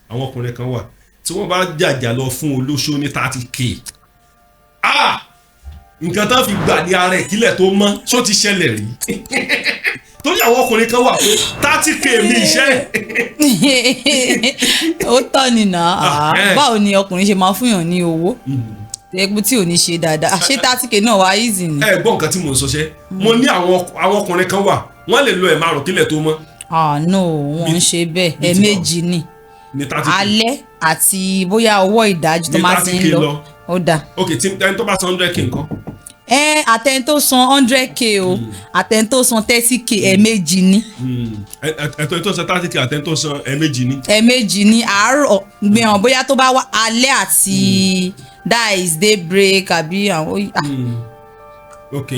Àwọn ọkùnrin kan wà tí wọ́n bá jàjà lọ fún olóṣó ní 30K, ah, nǹkan tán fi gbà ní ara ẹ̀ kílẹ̀ tó mọ́. Ṣó ti ṣẹlẹ̀ rí? Torí àwọn ọkùnrin kan wà pé 30K mi iṣẹ́. Ó tọ́ ni nà á. Ah, eh. Báwo ni ọkùnrin ṣe máa fúnyàn ní owó ẹgbẹ́ tí ò ní ṣe dáadáa? Ṣé 30K náà wá easy ni? Ẹ gbọ́ nǹkan tí mò ń sọ. Ṣe mo ní àwọn ọkùnrin kan wà, wọ́n lè lo ẹ̀ márùn kílẹ̀ tó mọ́. Ah no, wọn ń ṣe bẹ́ẹ̀. Bíi ti Ẹ̀ẹ̀mejì ni. Ní 30K. Alẹ́ àti bóyá ọwọ́ ìdájí tó Ní máa ti ń 30K lọ. lọ. Ó dáa. Ok, tí ẹni tó bá san 100K nǹkan? Ẹ àtẹni tó san 100K o, àtẹni tó san 30K, ẹ̀ẹ̀mejì ni. Ẹ̀tọ́ tó san 30K àtẹni tó san, ẹ̀ẹ̀mejì ni. Ẹ̀ẹ̀mejì ni, àárọ̀ gbìyànjú bóyá tó bá wá alẹ́ àti that is day break àbí àwọn, ah. Ok,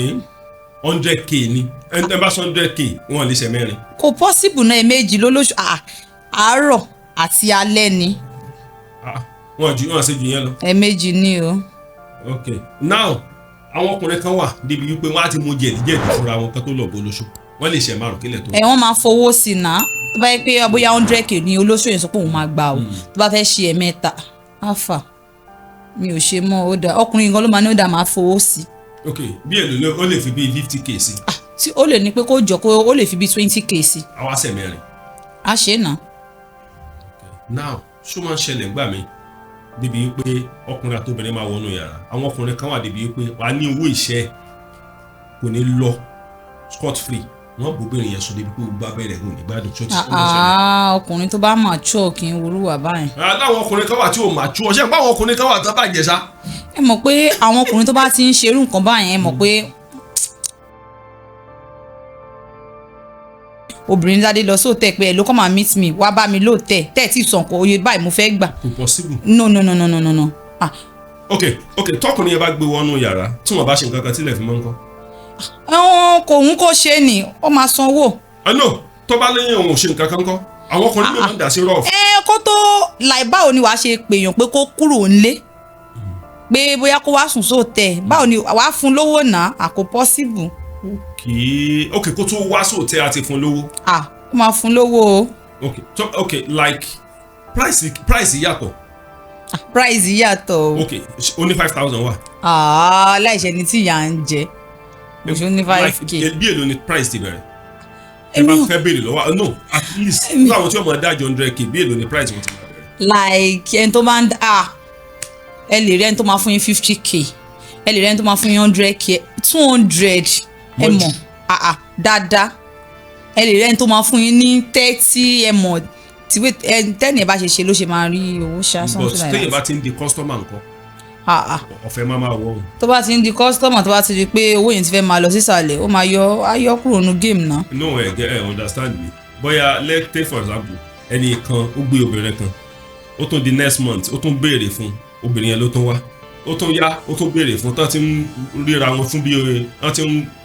100K ni ẹni tó bá san 100K, wọn lè ṣe mẹ́rin. Kò possible náà, ẹ̀ẹ̀mejì lólóṣù, ah, àárọ̀ àti alẹ́ ni. Ah, wọn ju wọn ṣe ju yẹn lọ. Ẹ̀ẹ̀mejì ni o. Ok, now àwọn ọkùnrin kan wà débi wípé wọn á ti mú jẹ̀díjẹ̀dí fúnra wọn kan tó lọ bó lóṣù, wọn lè ṣe márùn kílẹ̀ tó. Ẹ wọ́n máa fowó sí i náà. Tó bá yẹ pé bóyá 100K ni olóṣù yẹn sọ pé òun máa gbà o, tó bá fẹ́ ṣe ẹ̀mẹ́ta, àfà mi ò ṣe mọ́. Ó dà, ọkùnrin gan ló máa ní ó dà, máa fowó sí i. Ok, bí èlò ló ó lè fi bíi 50K sí? Ah, tí ó lè ní pé kó jọ kó ó lè fi bíi 20K sí i. Àwa ṣe mẹ́rin. Á ṣe é náà. Now, ṣó máa ń ṣẹlẹ̀ ńgbà mi débi wípé ọkùnrin àti obìnrin máa wọnú yàrá? Àwọn ọkùnrin kan wà débi wípé wàá ní owó ìṣẹ́ kò ní lọ scot free, wọ́n bóbìnrin yẹn sọ débi pé gbogbo abẹ́rẹ́ kò ní gbádùn. Ṣó ti ó máa ń ṣẹlẹ̀? Ah, ọkùnrin tó bá mature kì í wúrú wà báyìí. Aláwọn ọkùnrin kan wà tí ò mature. Ṣé báwọn ọkùnrin kan wà tó bàjẹ́ sá? Ẹ mọ̀ pé àwọn ọkùnrin tó bá ti ń ṣerú nǹkan báyẹn, ẹ mọ̀ pé obìnrin ládé lọ sóòtẹ́ pé ẹ ló come and meet me, wá bá mi lóòtẹ́ tẹ́ ẹ̀ tí ì sàn kó oye báyìí mo fẹ́ gbà. Kò possible. No, no, no, no, no, no, no, ah. Ok, tọkùnrin yẹn bá gbé wọnú yàrá, tí wọ́n bá ṣe nǹkan kan tílẹ̀ fi mọ́ nǹkan. Ẹ̀wọ̀n kò ń kó ṣe é ni, ó máa sanwó. Ah no, tó bá lẹ́yìn òun ò ṣe nǹkan kan kọ́, àwọn ọkùnrin ló máa ń dà sí rough. Ẹ kó tó láì, báwo ni wàá ṣe pèèyàn pé kó kúrò ńlé, pé bóyá kó wá sùn sóòtẹ́? Báwo ni wàá fún lówó náà? Àkó possible. Ok, kó tó wá sóòtẹ́ àti fún lówó. Ah, ó máa fún lówó o. Ok, so ok, like price yàtọ̀. Ah, price yàtọ̀ o. Ok, ó ní 5,000 wà. Ah, láìṣẹ́ ni tí ìyá ń jẹ oṣù ní 5K. Like, bí èlò ni price ti bẹ̀rẹ̀? Ẹ bá Èmi ò fẹ́ béèrè lọ́wọ́, no, at least fún àwọn tí wọ́n máa dájọ́ 100K, bí èlò ni price wọn ti máa bẹ̀rẹ̀? Like ẹni tó máa ń, ah, ẹ lè rí ẹni tó máa fún yín 50K, ẹ lè rí ẹni tó máa fún yín 100K, 200, ẹ Mọ́jú. mọ̀, ah ah, dáadáa. Ẹ lè rí ẹni tó máa fún yín ní 30, ẹ mọ̀ tí ẹ tẹ́ni ẹ bá ṣe ṣe ló ṣe máa rí owó ṣá. But Something like téèyàn that. bá ti ń di customer nǹkan, Ah ah. ọ̀fẹ́ máa máa wọ̀ ọ́n. Tó bá ti ń di customer, tó bá ti di pé owó yẹn ti fẹ́ máa lọ sísàlẹ̀, ó máa yọ, á yọ kúrò nínú game náà. No, ẹ get, ẹ understand me. Bóyá let's take for example, ẹnì kan ó gbé obìnrin kan, ó tún di next month, ó tún béèrè fún obìnrin yẹn, ló tún wá, ó tún yá, ó tún béèrè fún. Tán ti ń ríra wọn fún bí wọ́n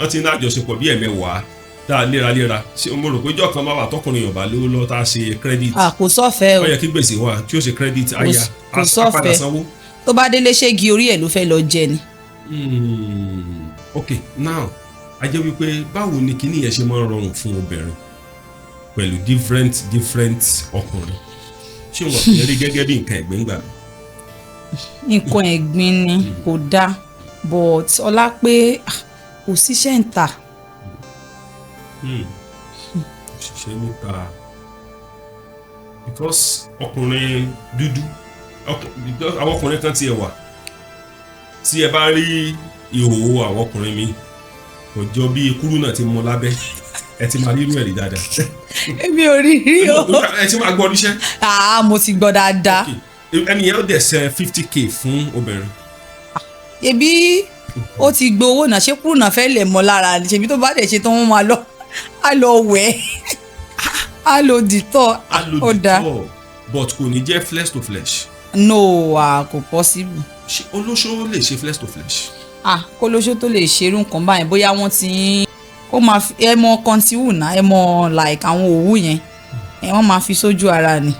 ti ń lájọṣepọ̀ bí ẹ̀mẹ́wàá tá a léraléra. Ṣé mo rò pé ìjọ kan máa wà tọkùnrin yorùbá lówó lọ tá a ṣe credit? Ah, kò sọ́fẹ̀ẹ́ o. Ó yẹ kí gbèsè wà tí ó ṣe credit àyà Kò á sọ́fẹ̀ẹ́. padà sanwó. Tó bá délé, ṣégi orí ẹ̀ ló fẹ́ lọ jẹ ni. Ok, now a jẹ́ wípé báwo ni kinní yẹn ṣe máa ń rọrùn fún obìnrin pẹ̀lú different different ọkùnrin? Ṣé wọn kì í rí gẹ́gẹ́ bí nǹkan ẹ̀gbin gbà? Nǹkan ẹ̀gbin ni, kò dáa, but ọlá pé, ah, kò síṣẹ́ ń ta. Ṣiṣẹ́ níta, because ọkùnrin dúdú because àwọn ọkùnrin kan tiẹ̀ wà tí ẹ bá rí ìhòòhò àwọn ọkùnrin mi, kò jọ bí kúrú náà ti mú lábẹ́. Ẹ ti máa rírú ẹ̀ rí dáadáa. Èmi ò rí rí o. Ẹ ti máa gbọ́ ríṣẹ́. Ah, mo ti gbọ́ dáadáa. Ẹni yẹn ó dẹ̀ ṣe 50K fún obìnrin. Ebi ó ti gbowó náà, ṣé kúrò náà fẹ́ lẹ̀ mọ́ lára ni? Ṣebí tó bá dẹ̀ ṣe tán, wọ́n máa lọ, á lọ wẹ̀, á lọ dìtọ̀. Á lo Ó dáa. dìtọ̀, but kò ní jẹ́ flesh to flesh. No, ah, kò possible. Ṣé olóṣó lè ṣe flesh to flesh? Ah, kó lóṣó tó lè ṣerú nǹkan báyìí, bóyá wọ́n ti ń ó máa fi ẹ mọ kọ́ńtíwù náà, ẹ mọ like àwọn òwú yẹn, ẹ wọ́n máa fi sójú ara ni.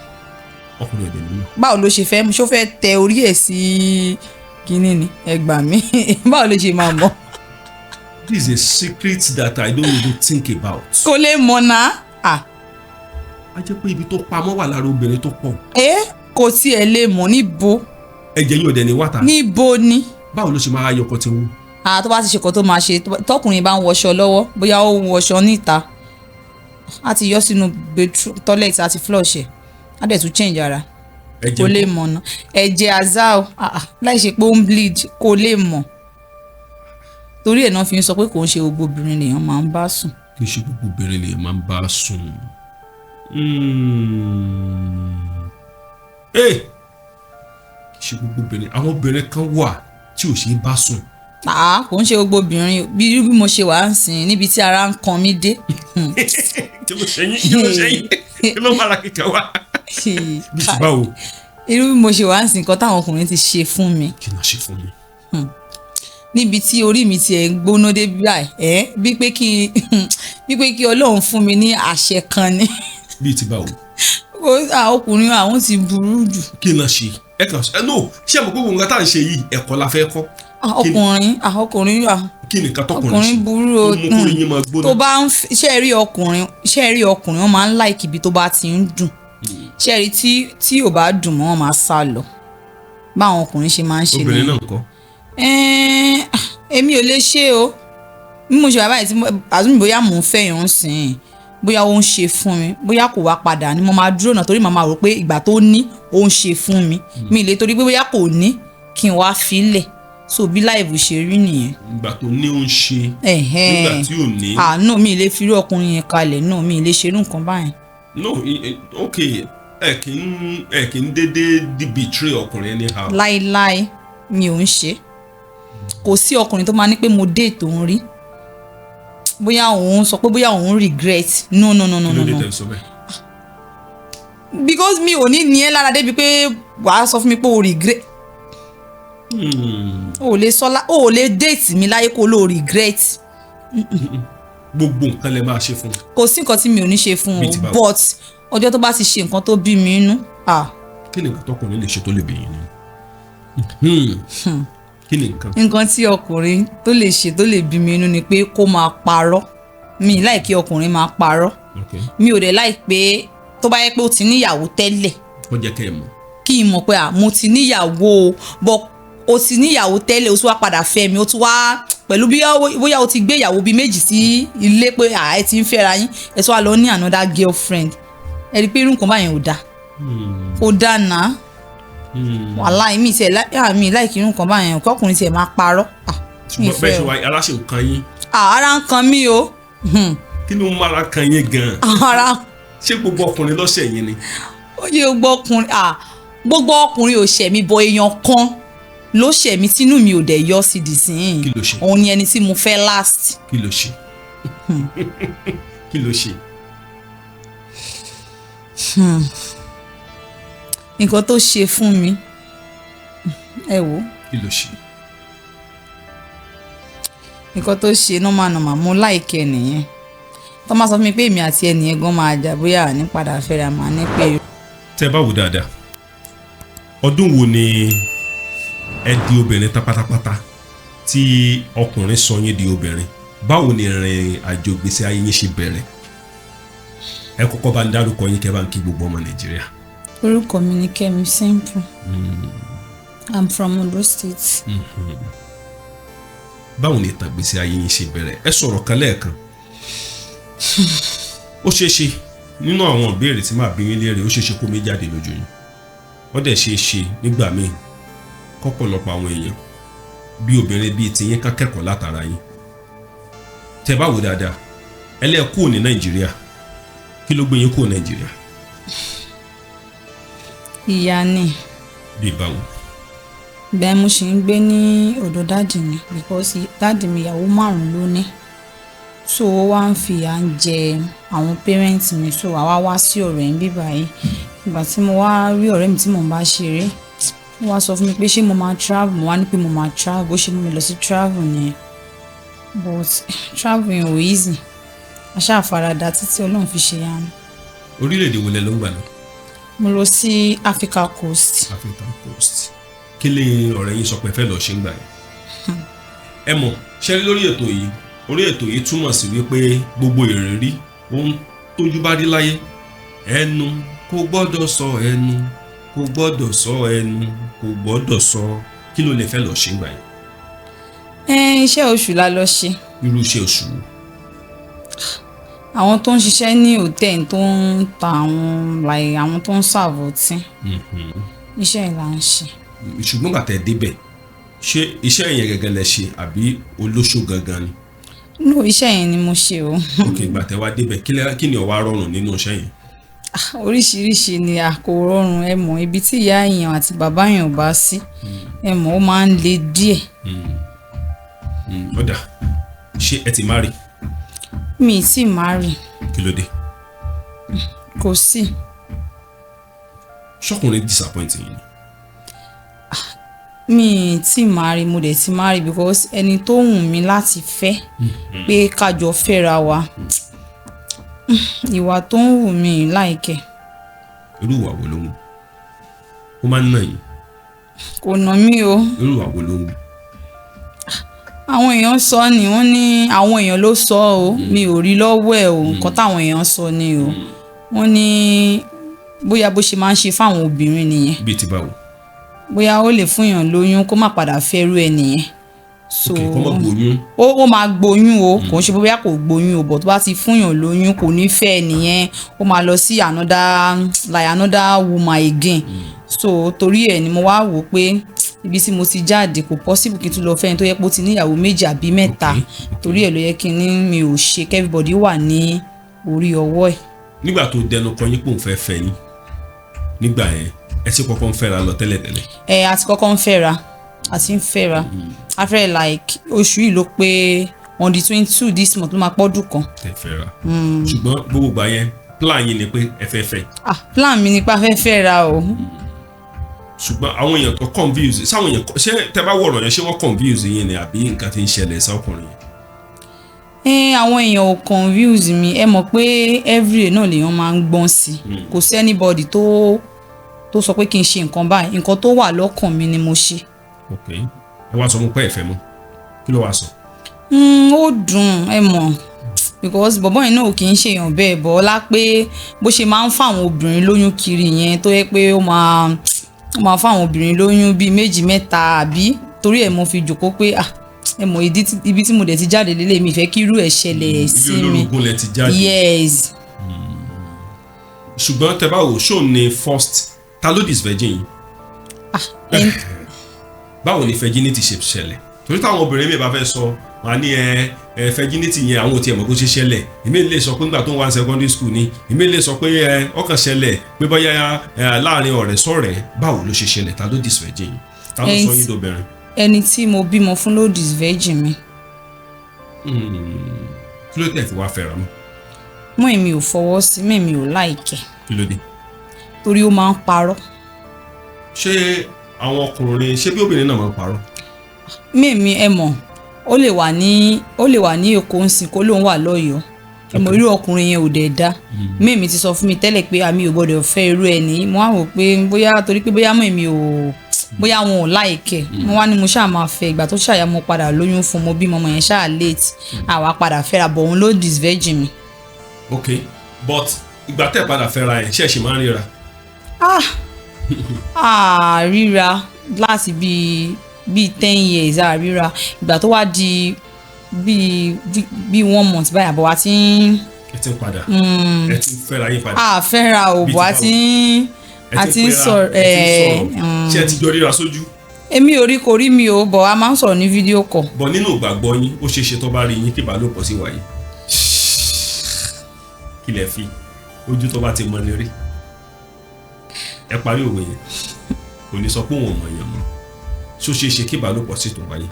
Ọkùnrin ọ̀dẹ̀ nínú. Báwo ló ṣe fẹ́? Ṣó fẹ́ tẹ orí ẹ̀ sí kínní ni? Ẹ gbà mí, báwo ló ṣe máa mọ̀? This is a secret that I don't even think about. Kò lè mọ̀ náà, ah. A jẹ́ pé ibi tó pamọ́ wà lára obìnrin tó pọ̀. Ẹ kò tiẹ̀ lè mọ̀ níbo. Ẹ̀jẹ̀ yóò dẹ̀ ní wàtà. Níbo ni. Báwo ló ṣe máa yọkọ tí wú? Tó bá ti ṣe kọ́ tó máa ṣe, tọkùnrin bá ń wọṣọ lọ́wọ́, bóyá ó ń wọṣọ níta, á ti yọ sínú bedroom toilet, á ti flush ẹ̀, á dẹ̀ tún change ara. Ẹ̀jẹ̀ Kò lè mọ̀ ná. Ẹ̀jẹ̀ àzá o, láì ṣe pé ó ń bleed, kò lè mọ̀. Torí ẹ̀ náà fi ń sọ pé kò ń ṣe gbogbo obìnrin lèèyàn máa ń bá sùn. Kì í ṣe gbogbo obìnrin lèèyàn máa ń bá sùn. Kì í ṣe gbogbo obìnrin. Àwọn obìnrin kan wà tí ò ṣe é bá sùn. Kò ń ṣe gbogbo obìnrin. Bí mo ṣe wà ń sìn níbi tí ara ń kan mí dé. Kí ló ṣe yín? Kí ló ṣe yín? Kí ló máa ra kíkẹ́ wá? Bí ti báwo? Irú bí mo ṣe wà ń sìn, nǹkan táwọn ọkùnrin ti ṣe fún mi. Kí ló ṣe fún mi? Níbi tí orí mi ti ẹ̀ ń gbóná dé báyìí, ẹ̀ bí pé kí Ọlọ́run fún mi ní àṣẹ kan ni. Bí ti báwo? Ọkùnrin àwọn ti burú jù. Kí ló ṣe? Ẹ kàn ẹ no, ṣé àmọ́ gbogbo nǹkan tá à ń ṣe yìí, ẹ̀kọ́ la fẹ́ kọ́. Ọkùnrin ọkùnrin Kí ni nǹkan tọkùnrin ṣe? Ọkùnrin burú o. Tó mú kórìí yín máa gbóná. Tó bá ń ṣe rí ọkùnrin, ṣe rí ọkùnrin, wọ́n máa ń like ibi tó bá ti ń dùn. Ṣe rí tí ò bá dùn mọ́, wọ́n máa sá lọ. Báwọn ọkùnrin ṣe máa ń ṣe Obìnrin nìyẹn. náà ńkọ́? Èmi ò lè ṣe o. Bí mo ṣe wà báyìí, tí àtúntò bóyá mò ń fẹ́ yàn sìn, bóyá ó ń ṣe fún mi, bóyá kò wá padà ni mo máa dúró náà, torí màá máa rò pé ìgbà tó ní ó ń ṣe fún mi. Mi lè torí pé bóyá kò ní kí n wá filẹ̀. So bí láìbù ṣe rí nìyẹn. Ìgbà tó ní ó ń ṣe. Nígbà tí ò ní. Àánú mi lè fi irú ọkùnrin yẹn kalẹ̀ náà, mi lè ṣe irú nǹkan báyẹn. No, ok, ẹ kì í dédé di betray ọkùnrin anyhow. Láíláí mi ò ń ṣe. Kò sí ọkùnrin tó máa ní pé mo date òun rí, bóyá òun sọ pé bóyá òun regret. No, no, no, no, Kí ló no, dé no. tẹ́ sọ bẹ́ẹ̀? Because mi ò ní ní ẹ lára débi pé wàá sọ fún mi pé o regret. O ò lè sọ, o ò lè date mi láyé kó o regret. Gbogbo nǹkan lẹ máa ṣe fún un. Kò sí nǹkan tí mi ò ní ṣe fún Bíi ti o, báwo? but ọjọ́ tó bá ti ṣe nǹkan tó bí mi inú. Kí ni nǹkan tọkùnrin lè ṣe tó lè bí yín nínú? Kí ni nǹkan? Nǹkan tí ọkùnrin tó lè ṣe tó lè bí mi inú ni pé kó máa parọ́. Mi láì kí ọkùnrin máa parọ́. Mi ò dẹ̀ láì pé tó bá yẹ pé ó ti níyàwó tẹ́lẹ̀. Kó jẹ́ kẹ́ ẹ mọ̀. Kí n mọ̀ pé mo ti níyàwó o, but o ti níyàwó tẹ́lẹ̀, o tún wá padà fẹ́ mi, o tún wá pẹ̀lú bí bóyá o ti gbé ìyàwó bíi méjì sí ilé pé ẹ ti ń fẹ́ra yín, ẹ tún wá lọ ní another girlfriend. Ẹ rí i pé irú nǹkan báyẹn ò dáa. Kò dáa náà. Wàláì mi tiẹ̀ mi láì kí irú nǹkan báyẹn, kí ọkùnrin tiẹ̀ máa parọ́. Mi Ṣùgbọ́n bẹ́ẹ̀ fẹ́ ṣe o. wá, ara ṣe nǹkan yín. Ara ń kan mí o. Kí ló ń mára kan yín gan-an? Ara. Ṣé gbogbo ọkùnrin lọ́sẹ̀ yín ni? Ó yẹ gbogbo ọkùnrin, gbogbo ọkùnrin ò ṣẹ̀ mí, bọ èèyàn kan ló ṣẹ̀ mí tínú mi ò dẹ̀ yọ sí di sìn. Kí ló ṣe? Òun ni ẹni tí mo fẹ́ last. Kí ló ṣe? Kí ló ṣe? Nǹkan tó ṣe fún mi, ẹ wò. Kí ló ṣe? Nǹkan tó ṣe normal normal, mo like ẹ nìyẹn. Tó máa sọ fún mi pé èmi àti ẹnìyẹn gan máa jà, bóyá àní padà fẹ́ra, máa ní pé. Tẹ́ bá wò dáadáa, ọdún wo ni ẹ di obìnrin tán pátápátá tí ọkùnrin sọ yín di obìnrin? Báwo ni ìrìn àjò ìgbésí ayé yín ṣe bẹ̀rẹ̀? Ẹ kọ́kọ́ bá ń dárúkọ yín, kẹ́ bá ń kí gbogbo ọmọ Nàìjíríà. Orúkọ mi ni Kẹ́mi Simple. I'm from Ondo State. Báwo ni ìtàn ìgbésí ayé yín ṣe bẹ̀rẹ̀? Ẹ sọ̀rọ̀ kan lẹ́ẹ̀kan. Ó ṣeé ṣe nínú àwọn ìbéèrè tí màá bí yín léèrè, ó ṣeé ṣe kó mi jáde lójú yín. Ó dẹ̀ ṣeé ṣe nígbà míì kọ́pọ̀lọpọ̀ àwọn èèyàn bí obìnrin bíi tiyín ká kẹ́kọ̀ọ́ látara yín. Tẹ́ bá wò dáadáa, ẹlẹ́ẹ̀kú ní Nàìjíríà, kí ló gbé yín kúrò Nàìjíríà? Ìyá ni. Bí báwo? Bẹ́ẹ̀ mo ṣì ń gbé ní ọ̀dọ̀ daddy mi, because daddy mi, ìyàwó márùn-ún ló ní. So ó wá ń fi ìyà ń jẹ àwọn parents mi, so àwa wá sí ọ̀rẹ́ ń bí báyìí. Ìgbà tí mo wá rí ọ̀rẹ́ mi tí mò ń bá ṣeré, ó wá sọ fún mi pé ṣé mo máa travel. Mo wá ní pé mo máa travel. Bó ṣe mú mi lọ sí travel nìyẹn. But travel yẹn ò easy. A ṣáà faradà títí Ọlọ́run fi ṣe yanu. Orílẹ̀-èdè wo lẹ ló ń gbà lọ? Mo lọ sí Africa Coast. African Coast. Kí lè ọ̀rẹ́ yín sọ pé fẹ́ lọ ṣe ń gbà yẹn? Ẹ mọ̀ ṣe rí lórí ètò yìí, orí ètò yìí túmọ̀ sí wípé gbogbo ìrírí ohun tójú bá rí láyé Ẹnu kò gbọ́dọ̀ sọ, ẹnu kò gbọ́dọ̀ sọ, ẹnu kò gbọ́dọ̀ sọ. Kí ló lè fẹ́ lọ ṣe gbà yẹn? Ẹ iṣẹ́ oṣù la lọ ṣe. Irú iṣẹ́ oṣù wo? Àwọn tó ń ṣiṣẹ́ ní hòtẹ́ẹ̀lì, tó ń ta àwọn, like àwọn tó ń serve ọtí. Iṣẹ́ yìí là ń ṣe. Ṣùgbọ́n gbà tẹ́ débẹ̀, ṣé iṣẹ́ yẹn gẹ́gẹ́ lẹ ṣe àbí olóṣó gangan ni? No, iṣẹ́ yẹn ni mo ṣe o. Ok, ìgbà tẹ́ wá débẹ̀, kí ni ó wá rọrùn nínú iṣẹ́ yẹn? Oríṣiríṣi ni, a kò rọrùn. Ẹ mọ̀, ibi tí ìyá èèyàn àti bàbá èèyàn ò bá sí, ẹ mọ̀, ó máa ń le díẹ̀. Ó dà, ṣé ẹ ti marry? Mi ì tí marry. Kí ló dé? Kò sí. Ṣọkùnrin disappoint yín ni? Mi ì tí marry, mo dẹ̀ ti marry, because ẹni tó wù mí láti fẹ́ pé kájọ fẹ́ra wa, ìwà tó ń wù mí láìkẹ́. Irú ìwà wo ló ń wù? Ó máa ń nà yín? Kò nà mí o. Irú ìwà wo ló ń wù? Àwọn èèyàn sọ ni, wọ́n ní àwọn èèyàn ló sọ o, mi ò rí lọ́wọ́ ẹ̀ o. Nǹkan táwọn èèyàn sọ ni o. Wọ́n ní bóyá bó ṣe máa ń ṣe fáwọn obìnrin nìyẹn. Bíi ti báwo? Bóyá ó lè fún èèyàn lóyún, kó má padà fẹ́rú ẹ nìyẹn. So Ok, kó má gbóyún. Ó máa gboyún o, kò ń ṣe bóyá kò gboyún o, but tó bá ti fún èèyàn lóyún, kò ní fẹ́ ẹ nìyẹn, ó máa lọ sí another, like another woman again. So torí ẹ̀ ni mo wá wò pé ibi tí mo ti jáde, kò possible kí n tún lọ fẹ́ ẹni tó yẹ pé ó ti níyàwó méjì àbí mẹ́ta. Torí ẹ̀ ló yẹ kí n ní mi ò ṣe, kí everybody wà ní orí ọwọ́ ẹ̀. Nígbà tó dẹnu kọ yín pò ń fẹ́ fẹ́ yín nígbà yẹn, ẹ ti kọ́kọ́ ń fẹ́ra lọ tẹ́lẹ̀tẹ́lẹ̀? Ẹ àti kọ́kọ́ ń fẹ́ra, àti ń fẹ́ra. A fẹ́ like oṣù yìí ló pé, on the 22 this month ló máa pọ́dún kan. Tẹ́ fẹ́ra, ṣùgbọ́n gbogbo ìgbà yẹn, plan yín ni pé ẹ fẹ́ fẹ́? Ah, plan mi nípa fẹ́ fẹ́ra o. Ṣùgbọ́n àwọn èèyàn tó confuse sáwọn èèyàn, ṣé tẹ́ bá wọ̀rọ̀ yẹn, ṣé wọ́n confuse yín ni àbí nǹkan tí ń ṣẹlẹ̀ sọ́kùnrin yẹn? Ẹ àwọn èèyàn ò confuse mi. Ẹ mọ̀ pé everyday náà lèèyàn máa ń gbọ́n sí. Kò sí anybody tó sọ pé kí n ṣe nǹkan báyìí. Nǹkan tó wà lọ́kàn mi ni mo ṣe. Ok, ẹ wá sọ fún pé ẹ fẹ́ mọ́, kí ló wá sọ? Ó dùn, ẹ mọ̀, because bọ̀bọ́ yẹn náà ò kì í ṣèyàn bẹ́ẹ̀ bọ́ ọlá pé bó ṣe máa ń fáwọn obìnrin lóyún kiri yẹn, tó yẹ pé ó máa fáwọn obìnrin lóyún bíi méjì, mẹ́ta àbí. Torí ẹ̀ mo fi jòkó pé, ah, ẹ mọ̀ ìdí ibi tí mo dẹ̀ ti jáde lélẹ̀, mi fẹ́ kí irú ẹ̀ ṣẹlẹ̀ sí Ibi mi. olórogún lẹ ti jáde. Yes. Ṣùgbọ́n tẹ́ bá wò, ṣó ni first, ta ló disvirgin yín? Ah, ẹn. Báwo ni virginity ṣe ṣẹlẹ̀? Torí táwọn obìnrin mi bá fẹ́ sọ, wọn á ní ẹ ẹ virginity yẹn, àwọn ò tiẹ̀ mọ̀ bó ṣe ṣẹlẹ̀. Èmi lè sọ pé nígbà tó ń wá ní secondary school ni. Èmi lè sọ pé ẹ ọkàn ṣẹlẹ̀ pé bóyá ẹ láàrin ọ̀rẹ́ sọ̀rẹ́. Báwo ló ṣe ṣẹlẹ̀? Ta ló disvirgin yín? Ta ló sọ yín dobìnrin? Ẹni tí mo bímọ fún ló disvirgin mi. Kí ló tẹ̀ fi wá fẹ́ra mọ́? Mọ́ èmi ò fọwọ́ sí, mọ́ èmi ò like ẹ̀. Kí ló dé? Torí ó máa ń parọ́. Ṣé àwọn ọkùnrin, ṣé bí obìnrin náà máa ń parọ́? Mímí, ẹ mọ̀, ó lè wà ní Èkó ń sìn, kó lóun wà lọ́yọ̀ọ́. Ẹ mọ̀, irú ọkùnrin yẹn ò dẹ̀ dá. Mímí ti sọ fún mi tẹ́lẹ̀ pé àmì ò gbọ́dọ̀ fẹ́ irú ẹ̀ ní. Mo wá wò pé bóyá torí pé bóyá mọ̀ èmi ò, bóyá wọn ò like ẹ̀. Mo wá ní mo ṣáà máa fẹ́. Ìgbà tó ṣàyà, mo padà lóyún fún, mo bímọ ọmọ yẹn ṣáà late, àwa padà fẹ́ra bọ̀, òun ló disvirgin mi. Ok, but ìgbà tẹ́ padà fẹ́ra ẹ̀, ṣé ẹ ṣì máa ń ríra? Ah ah, ríra láti bíi 10 years, ah, ríra. Ìgbà tó wá di bíi one month báyìí àbọ̀ wa ti ń Ẹ ti ń padà, ẹ ti ń fẹ́ra yín padà? A fẹ́ra ò Bíi bọ̀ a ti ti ń ẹ a ti ń pera, sọ̀rọ̀. ẹ ti ń sọ̀rọ̀. Ṣé ẹ ti jọ ríra sójú? Èmi ò rí, kò rí mi ò bọ̀, a máa ń sọ̀rọ̀ ní video call. Bọ̀ nínú ìgbàgbọ́ yín, ó ṣeé ṣe tó bá rí yín kí ìbálòpọ̀ sí wáyé? Kí lẹ fi ojú tó bá ti mọ ni rí, ẹ parí òwe yẹn, kò ní sọ pé òun ò mọ̀ èèyàn mọ́. Ṣó ṣeé ṣe kí ìbálòpọ̀ sì tún wáyé?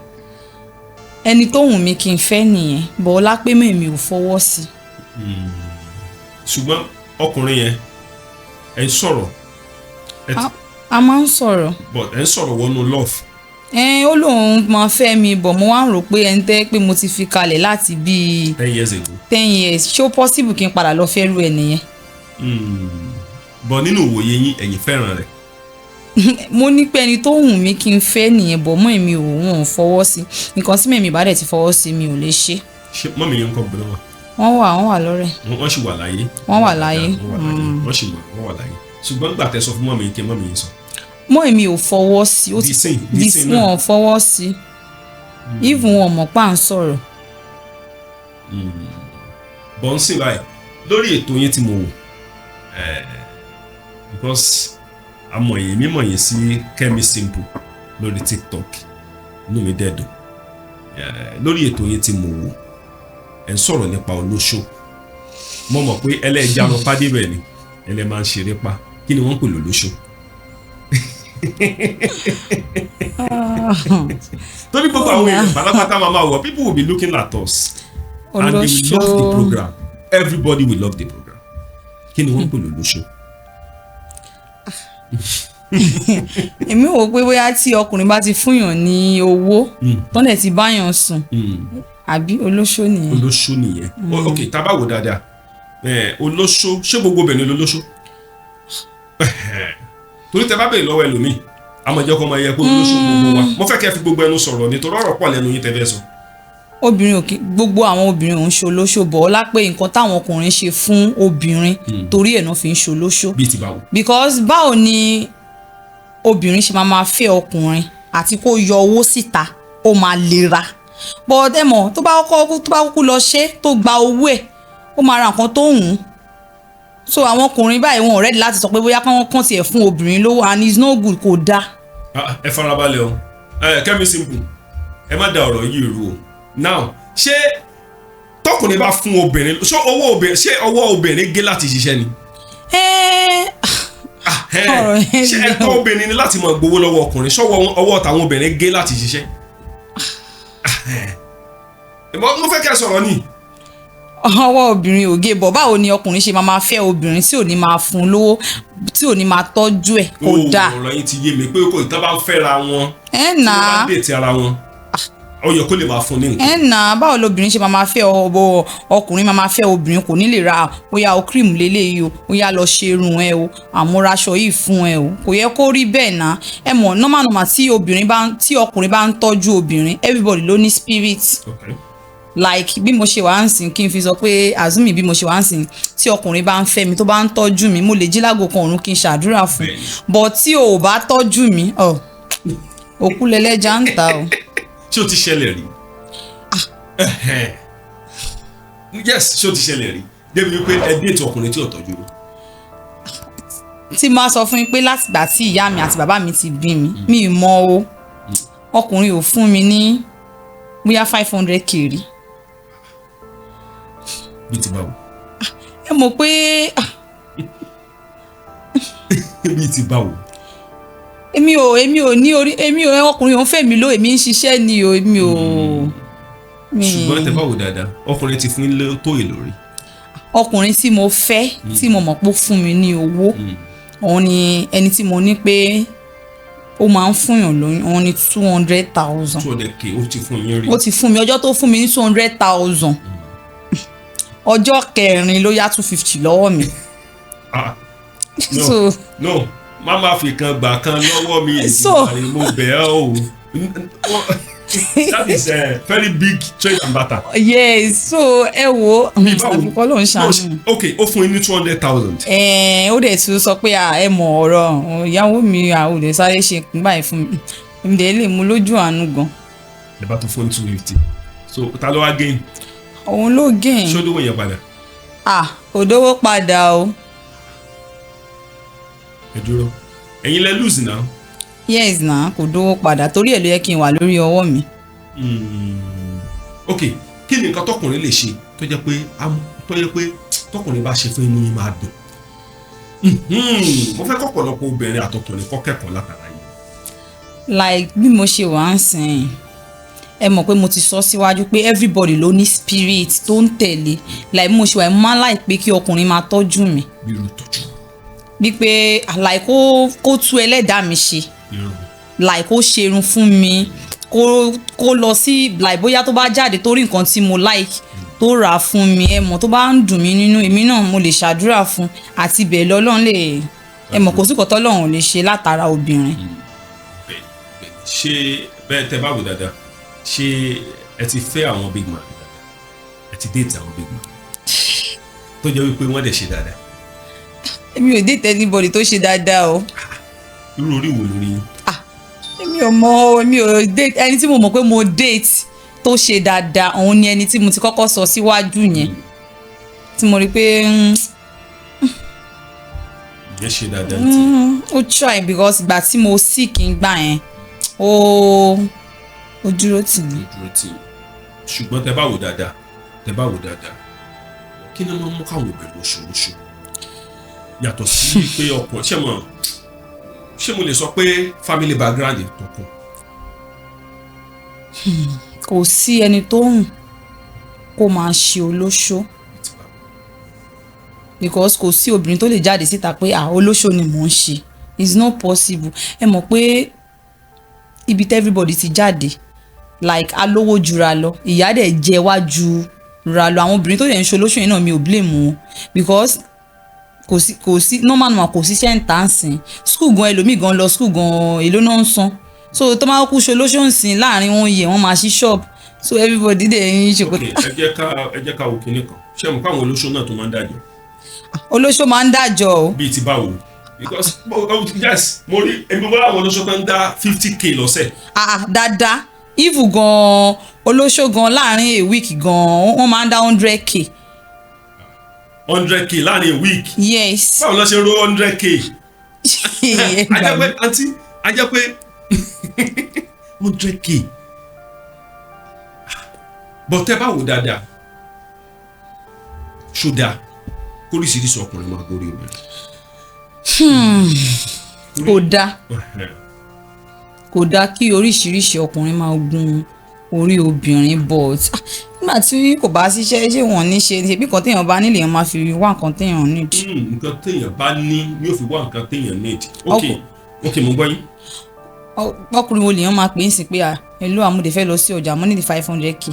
Ẹni tó wù mí kí n fẹ́ nìyẹn, bọ̀ ọlá pé mèmi ò fọwọ́ sí. Ṣùgbọ́n ọkùnrin yẹn, ẹ ń sọ̀rọ̀, ẹ ti A máa ń sọ̀rọ̀. But ẹ ń sọ̀rọ̀ wọnú love? Ẹ ó lóun máa fẹ́ mi, bọ̀ mo wá ń rò pé ẹni tẹ́ pé mo ti fi kalẹ̀ láti bíi 10 years ago. 10 years, ṣé ó possible kí n padà lọ fẹ́ rú ẹ nìyẹn? But nínú ìwòye yín, ẹ̀yin fẹ́ràn rẹ̀? Mo ní pé ẹni tó wù mí kí n fẹ́ nìyẹn, bọ̀ mọ́ èmi ò, wọn ò fọwọ́ sí. Nǹkan tí mèmí bá dẹ̀ ti fọwọ́ sí, mi ò lè ṣe. Ṣé mummy yẹn ń kọ́ gbọ́dọ̀ wà? Wọ́n wà lọ́rẹ̀. Wọ́n sì wà láyé. Wọ́n wà láyé. Wọ́n wà láyé, wọ́n sì wà, wọ́n wà láyé. Ṣùgbọ́n gbà tẹ́ sọ fún mummy, kí mummy yín sọ? Mọ́ èmi ò fọwọ́ sí ó ti Dísìn náà. Wọn ò fọwọ́ sí, even wọn ò mọ̀ pa à ń sọ̀rọ̀. Bọ́n ń sìn báyìí lórí ètò yín tí mo wò, because amọ̀yìn mímọ̀ yín sí Kẹ́mi Simple lórí TikTok, inú mi dẹ̀ dùn. Lórí ètò yín tí mo wò, ẹ̀ ń sọ̀rọ̀ nípa olóṣó. Mo mọ̀ pé ẹlẹ́ẹ̀jánu pàdé bẹ̀ ni ẹlẹ́ máa ń ṣeré pa. Kí ni wọ́n ń pè lólóṣó? Torí gbogbo àwọn èèyàn pátápátá máa wọ̀, people will be looking at us and they will love the Olóṣó. program. Everybody will love the program. Kí ni wọ́n ń pè lólóṣó? Èmi wò pé bóyá tí ọkùnrin bá ti fúnyàn ní owó, tọ́lẹ̀ ti báyàn sùn, àbí olóṣó nìyẹn? Olóṣó nìyẹn. Ok, tá a bá wò dáadáa, olóṣó, ṣé gbogbo obìnrin lolóṣó? Torí tẹ bá bèèrè lọ́wọ́ ẹlòmíì, àmọ́ jẹ́ kó máa yẹ pé olóṣó gbogbo wa. Mo fẹ́ kẹ́ fi gbogbo ẹnu sọ̀rọ̀ nítorí ọ̀rọ̀ pọ̀ lẹ́nu yín tẹ́ fẹ́ sọ. Obìnrin ò kí, gbogbo àwọn obìnrin ò ń ṣe olóṣó bọ̀ ọ́ lápé nǹkan táwọn ọkùnrin ṣe fún obìnrin, torí ẹ̀ náà fi ń ṣe olóṣó. Bíi ti báwo? Because báwo ni obìnrin ṣe máa máa fẹ́ ọkùnrin àti kó yọ owó síta, ó máa lera, but ẹ mọ̀, tó bá kúkú lọ ṣe, tó gba owó ẹ̀, ó máa ra nǹkan tó wù ú. So àwọn ọkùnrin báyìí, wọn ò ready láti sọ pé bóyá káwọn kàn tiẹ̀ fún obìnrin lówó, and it's no good, kò dáa. Ah, ẹ farabalẹ̀ o. Kẹ́mi Simple, ẹ má da ọ̀rọ̀ yìí rú o. Now, ṣé tọkùnrin bá fún obìnrin, ṣé owó obìnrin, ṣé ọwọ́ obìnrin gé láti ṣiṣẹ́ ni? Ẹ́ẹ́. Ah, ẹ, Ọ̀rọ̀ yẹn ṣé le ẹ̀tọ́ o. obìnrin ni láti máa gbowó lọ́wọ́ ọkùnrin? Ṣọ́wọ́ ọwọ́ tàwọn obìnrin gé láti ṣiṣẹ́? Ah, ẹ. Mo fẹ́ kẹ́ ẹ sọ̀rọ̀ ni. Ọwọ́ obìnrin ò gé bọ̀. Báwo ni ọkùnrin ṣe máa máa fẹ́ obìnrin tí ò ní máa fún un lówó, tí ò ní máa tọ́jú ẹ̀? Kò Ó, dáa. ọ̀rọ̀ yín ti yé mi pé kò ìtàn bá ń fẹ́ra wọn, Ẹ tí nà wọ́n bá á ń dètè ara wọn, ó yẹ kó lè máa fún ní nǹkan. Ẹ nà á, báwo lobìnrin ṣe máa máa fẹ́ ọ, ọkùnrin máa máa fẹ́ obìnrin, kò ní lè ra bóyá o cream lélẹ́yìí o, bóyá lọ ṣe irun ẹ o, àmúraṣọ yìí fún ẹ o? Kò yẹ kó rí bẹ́ẹ̀ náà. Ẹ mọ̀, normal normal, tí obìnrin bá ń tí ọkùnrin bá ń tọ́jú obìnrin, everybody ló ní spirit. Like bí mo ṣe wà ń sìn, kí n fi sọ pé azumi, bí mo ṣe wà ń sìn, tí ọkùnrin bá ń fẹ́ mi, tó bá ń tọ́jú mi, mo lè jí láago kan òru kí n ṣàdúrà fún. But tí o ò bá tọ́jú mi, ọ òkú lẹlẹ́jà ń ta o. Ṣé o ti ṣẹlẹ̀ rí? Yes, ṣé o ti ṣẹlẹ̀ rí débi wípé ẹ date ọkùnrin tí ò tọ́jú yín? Tí máa sọ fún yín pé látìgbà tí ìyá mi àti bàbá mi ti bí mi, mi ì mọ o, ọkùnrin ò fún mi ní bóyá 500K rí. Bíi ti báwo? Ẹ mọ̀ pé ah, Bíi ti báwo? Èmi ò ní orí, èmi ò, ọkùnrin ò ń fẹ́ mi ló, èmi ń ṣiṣẹ́ ni o, èmi ò Ṣùgbọ́n tẹ bá wò dáadáa, ọkùnrin ti fún yín tó èlò rí? Ọkùnrin tí mo fẹ́, tí mo mọ̀ pé ó fún mi ní owó, òun ni ẹni tí mo ní pé ó máa ń fúnyàn lóyún, òun ni 200,000. 200K ó ti fún yín rí? Ó ti fún mi. Ọjọ́ tó fún mi ní 200,000, ọjọ́ kẹrin ló yá 250 lọ́wọ́ mi. Ah, no. So No, má má fi kan gbà kan lọ́wọ́ mi. Èdùmàrè, mo bẹ̀ ẹ́ o. That is a very big trade and barter. Yes, so ẹ wo, Bí báwo? àfikọ́ ló ń ṣàánú. No, ok, ó fún yín ní 200,000. Ẹ̀ẹ́n, ó dẹ̀ tún sọ pé, à, ẹ mọ̀ ọ̀rọ̀ ìyàwó mi, àwọn ò lè sáré ṣe nǹkan báyìí fún mi, èmi dẹ̀ lè mú lójú àánú gan. Ẹ bá tún fún 250, so ta ló wá gain? Òun ló gain. Ṣó dówó yẹn padà? Ah, kò dówó padà o. Ẹ dúró, ẹ̀yin lẹ lose now. Yes na, kò dówó padà, torí ẹ̀ ló yẹ kí n wà lórí ọwọ́ mi. Ok, kí ni nǹkan tọkùnrin lè ṣe tó jẹ́ pé tọkùnrin bá ṣe fún, inú yín máa dùn? Mo fẹ́ kọ́pọ̀lọpọ̀ obìnrin àtọkùnrin kọ́ kẹ́kọ̀ọ́ látara yìí. Like bí mo ṣe wà ń sìn, ẹ mọ̀ pé mo ti sọ síwájú pé everybody ló ní spirit tó ń tẹ̀lé. Like bí mo ṣe wà, mo máa ń like pé kí ọkùnrin máa tọ́jú mi. Bí irú tọ́jú? Bí pé like kó tú ẹlẹ́dàá mi ṣe. Irun? Like kó ṣerun fún mi, kó lọ sí, like bóyá tó bá jáde, tó rí nǹkan tí mo like, tó rà á fún mi. Ẹ mọ̀, tó bá ń dùn mí nínú, èmi náà mo lè ṣàdúrà fún àti bẹ́ẹ̀ lọ́lọ́run lè, ẹ mọ̀, kò sí nǹkan tọ́lọ́run ò lè ṣe látara obìnrin. Bẹ́ẹ̀ bẹ́ẹ̀. Ṣé bẹ́ẹ̀, tẹ́ bá wò dáadáa, ṣé ẹ ti fẹ́ àwọn big man dáadáa? Ẹ ti date àwọn big man? Tó jẹ́ wípé wọ́n dẹ̀ ṣe dáadáa? Èmi ò date anybody tó ṣe dáadáa o. Irú orí wo lórí yín? Ah, èmi ò mọ o, èmi ò date ẹni tí mo mọ̀ pé mo date tó ṣe dáadáa. Òun ni ẹni tí mo ti kọ́kọ́ sọ síwájú yẹn, tí mo rí pé Ìyẹn ṣe dáadáa tí ó try, because ìgbà tí mo sick ń gbà yẹn, ó dúró tì mí. Dúró tì í. Ṣùgbọ́n tẹ bá wò dáadáa, tẹ bá wò dáadáa, kí ni wọ́n mú káwọn obìnrin oṣooṣù yàtọ̀ sí pé ọkùnrin ṣé mo, ṣé mo lè sọ pé family background tọkùn? Kò sí ẹni tó hùn kó máa ṣe olóṣó, because kò sí obìnrin tó lè jáde síta pé, "Ah, olóṣó ni mò ń ṣe." It's not possible. Ẹ mọ̀ pé ibi tí everybody ti jáde, like, alówó jura lọ, ìyá dẹ̀ jẹ wá ju ra lọ. Àwọn obìnrin tó dẹ̀ ń ṣe olóṣó yẹn náà, mi ò blame wọn, because kò sí normal normal, kò sí iṣẹ́ ń tà ń sìn. School gan, ẹlòmíì gan lọ school gan, èló náà ń san? So tó máa kú ṣe olóṣó ń sìn, láàrin wọn yẹ wọ́n máa ṣí shop. So everybody dẹ̀ ń ṣe kò. Ok, ẹ jẹ́ ká wo kinní kan. Ṣé mo káwọn olóṣó náà tó máa ń dájọ́? Olóṣó máa ń dájọ́ o. Bíi ti báwo? Because oh, yes, mo rí, èmi mo láwọn olóṣó tó ń dá 50K lọ́sẹ̀. Ah ah, dáadáa. Even gan, olóṣó gan, láàrin a week gan, wọ́n máa ń dá 100K. 100K láàrin a week? Yes. Báwo ló ṣe ro 100K? A jẹ́ pé, àǹtí, a jẹ́ pé 100K, but tẹ́ bá wò dáadáa, ṣó dáa kóríṣiríṣi ọkùnrin máa gorí obìnrin? Kò dáa, kò dáa kí oríṣiríṣi ọkùnrin máa gun orí obìnrin, but ah, nígbà tí kò bá síṣẹ́, ṣé wọ́n ní ṣe bí nǹkan téèyàn bá nílò, èèyàn máa fi wá nǹkan téèyàn need. Nǹkan téèyàn bá ní ni yóò fi wá nǹkan téèyàn need. Ok, ok, mo gbọ́ yín. Ọkùnrin wo lèèyàn máa pè é sí pé, "À, hello, àmúdé fẹ́ lọ sí ọjà, mo ní 500K"?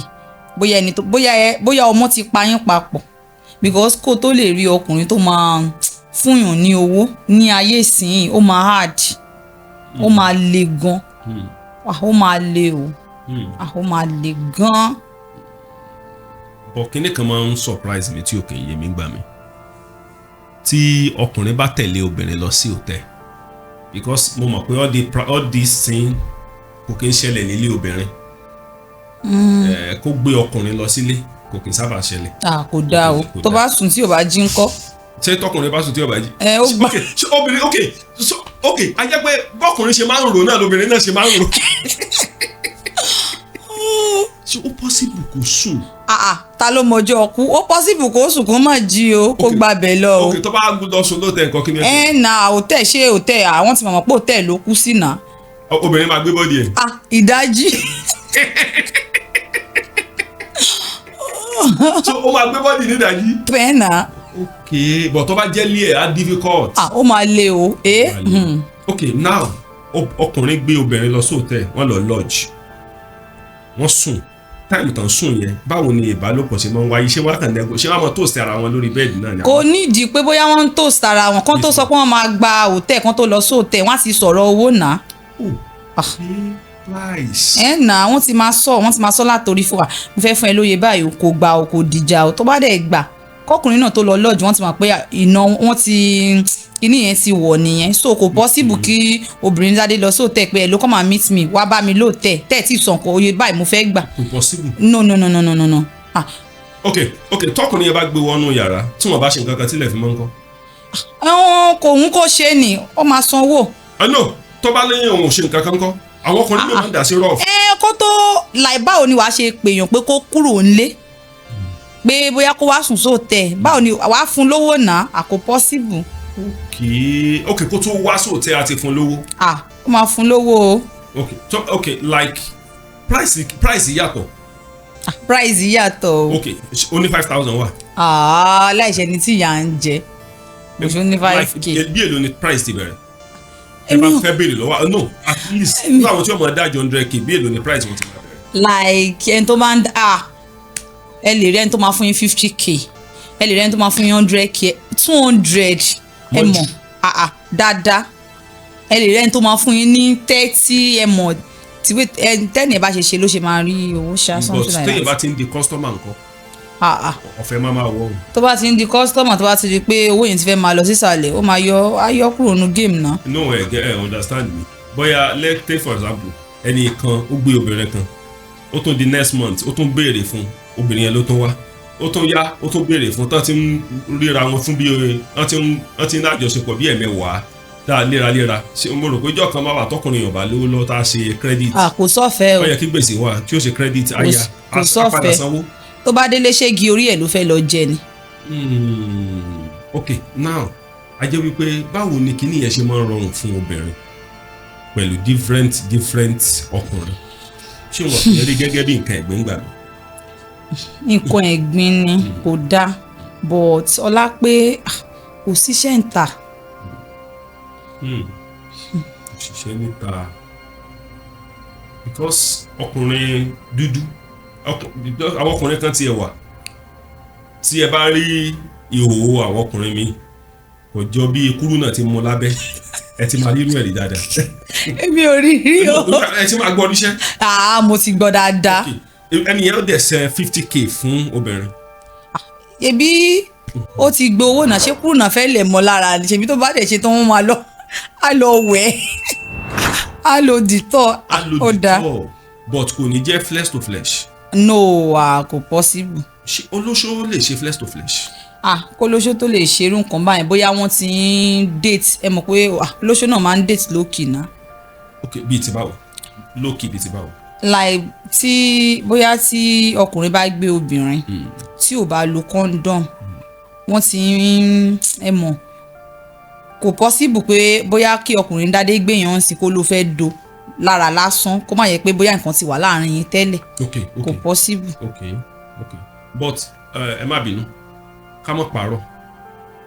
Bóyá ẹni tó bóyá ẹ bóyá ọmọ ti pa yín papọ̀, because kó tó lè rí ọkùnrin tó máa fúnyàn ní owó ní ayé ìsìn, ó máa hard, ó máa le gan. Ah, ó máa le o. Ah, ó máa le gan. But kinní kan máa ń surprise mi tí ò kì í yé mi gbà mí, tí ọkùnrin bá tẹ̀lé obìnrin lọ sí hotel, because mo mọ̀ pé all this thing kò kí ń ṣẹlẹ̀ nílé obìnrin. Kó gbé ọkùnrin lọ sílé, kò kí ń sábà ṣẹlẹ̀. Ah, kò dáa o. Kò Tó dáa. bá sùn tí ò bá jí ńkọ́? Ṣé tọkùnrin bá sùn tí ó bá jí? Ẹ, ó gbà. Ok, ṣé obìnrin, ok, so ok, a jẹ́ pé bọ́kùnrin ṣe máa ń rò náà lobìnrin náà ṣe máa ń rò. Ṣé ó possible kó sùn? Ah ah, ta ló mọjọ́ ọkú? Ó possible kó sùn kó má jí o, kó Ok. gbabẹ̀ lọ o. Ok, tó bá lọ sùn lóòótọ́ nǹkan, kí ni ẹ ṣe? Ẹ na hotel, ṣé hotel, àwọn ti mọ̀ pé hotel ló kú sí náà. Obìnrin máa gbé body ẹ̀. Ah, ìdájí. So ó máa gbé body ní ìdájí. Bẹ́ẹ̀ náà. Ok, but tó bá jẹ́ lé ẹ̀, á difficult. Ah, ó máa le o, eh. Ok, now ọkùnrin gbé obìnrin lọ sí hotel, wọ́n lọ lodge, wọ́n sùn. Time tán sùn yẹn, báwo ni ìbálòpọ̀ ṣe máa ń wáyé? Ṣé wọ́n kàn dẹ́gbẹ́, ṣé wọ́n máa toast ara wọn lórí bed náà ni? Kò nídìí pé bóyá wọ́n ń toast ara wọn kán tó sọ pé wọ́n máa gba hotel, kán tó lọ sí hotel, wọ́n á ti sọ̀rọ̀ owó náà. Oh, price. Ẹ nà, wọ́n ti máa sọ látòrí fún wa, "Mo fẹ́ fún ẹ lóye báyìí o," kò gbà o, kò dìjà o. Tó bá dẹ̀ gbà, kọkùnrin náà tó lọ lodge, wọ́n ti mọ̀ pé iná wọ́n ti kíní yẹn ti wọ̀ nìyẹn. So kò possible kí obìnrin jáde lọ sí hotel pé, "Hello, come and meet me, wá bá mi lóòtẹ́," tẹ́ ẹ̀ tí sàn kò oye báyìí mo fẹ́ gbà. Kò possible. No, no, no, no, no, no, no, ah. Ok, tọkùnrin yẹn bá gbé wọnú yàrá, tí wọ́n bá ṣe nǹkan kan tílẹ̀ fi mọ́ ńkọ́? Ẹ̀wọ̀n kò ń kó ṣe ni, ó máa sanwó. Ah no, tó bá lẹ́yìn òun ò ṣe nǹkan kan ńkọ́? Àwọn ọkùnrin mi máa ń dà sí rough. Ẹ kó tó láì, báwo ni wàá ṣe pèèyàn pé kó kúrò ńlé, pé bóyá kó wá sùn sóòtẹ́? Báwo ni wàá fún lówó náà? Àkó possible. Ok, kó tó wá sóòtẹ́, àti fún lówó. Ah, ó máa fún lówó o. Ok, so ok, like price yàtọ̀. Ah, price yàtọ̀ o. Ok, ó ní 5,000 wà. Ah, láìṣẹ́ ni tí ìyá ń jẹ kò ṣó ní 5K. Like, bí èlò ni price ti bẹ̀rẹ̀? Ẹ bá fẹ́ béèrè lọ́wọ́, no, at least ní àwọn tí wọ́n máa dájọ́ 100K, bí èlò ni price wọn ti máa bẹ̀rẹ̀? Like ẹni tó máa ń, ah, ẹ lè rí ẹni tó máa fún yín 50K, ẹ lè rí ẹni tó máa fún yín 100K, 200, ẹ Mọ́jú. mọ̀, ah ah, dáadáa. Ẹ lè rí ẹni tó máa fún yín ní 30, ẹ mọ̀ tí tẹ́ni ẹ bá ṣe ṣe ló ṣe máa rí owó ṣá, But something like téèyàn that. bá ti ń di customer nǹkan? Ah, ah. Ọ̀fẹ́ máa máa wọ̀ ọ́. Tó bá ti ń di customer, tó bá ti di pé owó yẹn ti fẹ́ máa lọ sísàlẹ̀, ó máa yọ, á yọ kúrò nínú game náà. No, ẹ get, ẹ understand me. Bóyá let's take for example, ẹnì kan ó gbé obìnrin kan, ó tún di next month, ó tún béèrè fún, obìnrin yẹn ló tún wá, ó tún yá, ó tún béèrè fún, tán ti ń ríra wọn fún bí wọ́n ti ń lájọṣepọ̀ bí ẹ̀mẹ́wàá tá a léraléra. Ṣé mo rò pé ìjọ kan máa wà tọkùnrin Yorùbá lówó lọ́wọ́ tá a ṣe credit? Ah, kò sọ́fẹ̀ẹ́ o. Ó yẹ kí gbèsè wà tí ó ṣe credit àyà Kò á padà sọ́fẹ̀ẹ́. sanwó. Tó bá délé, ṣégi orí ẹ̀ ló fẹ́ lọ jẹ ni. Ok, now a jẹ́ wípé báwo ni kinní yẹn ṣe máa ń rọrùn fún obìnrin pẹ̀lú different different ọkùnrin? Ṣé wọn kì í rí gẹ́gẹ́ bí nǹkan ẹ̀gbin gbà mí? Nǹkan ẹ̀gbin ni, kò dáa, but ọlá pé kò síṣẹ́ ń tà. Òṣìṣẹ́ níta, because ọkùnrin dúdú because àwọn ọkùnrin kan tiẹ̀ wà tí ẹ bá rí ìhòòhò àwọn ọkùnrin mi, kò jọ bí kúrú náà ti mú lábẹ́. Ẹ ti máa rí irú ẹ̀ rí dáadáa. Èmi ò rí rí o. Ẹ ti máa gbọ́ níṣẹ́. Ah, mo ti gbọ́ dáadáa. Ẹni yẹn ó dẹ̀ sẹ́ 50K fún obìnrin. Ebi ó ti gbowó náà, ṣé kúrò náà fẹ́ lẹ̀ mọ́ lára ni? Ṣebí tó bá dẹ̀ ṣe tán, wọ́n máa lọ, á lọ wẹ̀, á lọ dìtọ̀. Á lo Ó dáa. dìtọ̀, but kò ní jẹ́ flesh to flesh. No, ah, kò possible. Ṣé olóṣó lè ṣe flesh to flesh? Ah, kó lóṣó tó lè ṣerú nǹkan báyìí, bóyá wọ́n ti ń date. Ẹ mọ̀ pé olóṣó náà máa ń date lókì náà. Ok, bíi ti báwo? Lókì bíi ti báwo? Like tí bóyá tí ọkùnrin bá gbé obìnrin tí ò bá lo condom, wọ́n ti ń, ẹ mọ̀, kò possible pé bóyá kí ọkùnrin dádé gbéyàn sí kó ló fẹ́ do lára lásán, kó má yẹ pé bóyá nǹkan ti wà láàrin yín tẹ́lẹ̀. Kò possible. Ok, but ẹ má bínú, ká mọ̀ pààrọ̀,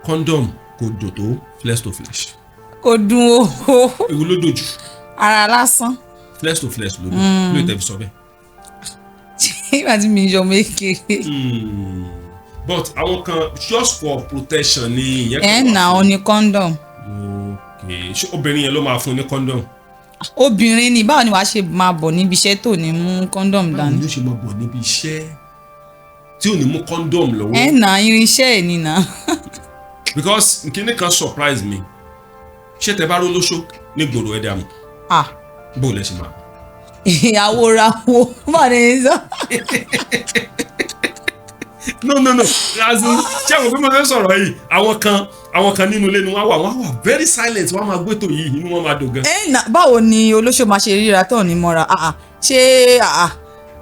condom kò dùn tó flesh to flesh. Kò dùn o. Èwo ló dùn jù? Ara lásán. Flesh to flesh ló dùn lóye tẹ́ fi sọ bẹ́ẹ̀. Nígbà tí mi yọ mékeré. But àwọn kan, just for protection ni ìyẹn Ẹ kan wà nà fún. ó ní condom. Ok, ṣé obìnrin yẹn ló máa fún ní condom? Obìnrin ni. Báwo ni wàá ṣe máa bọ̀ níbi iṣẹ́ tó ní mú condom Báwo dání? ni ó ṣe máa bọ̀ níbi iṣẹ́ tí ò ní mú condom lọ́wọ́? Ẹ nà irinṣẹ́ ẹ̀ nìyà. Because kinní kan surprise me. Ṣé tẹ bá ró lóṣó ní gbòòrò, ẹ̀ dààmú? Ah. Bó lẹ ṣe máa? Ìyàwó ra wo bá ní sọ. No, no, no, as in, ṣé àwọn pé mo fẹ́ sọ̀rọ̀ yìí, àwọn kan nínú ilé ni wọ́n wà very silent, wọ́n á máa gbé tó yìí, inú wọn máa dùn gan. Ẹ nà, báwo ni olóṣó máa ṣe ríra tó ní mọ́ra? Ah ah, ṣé ah ah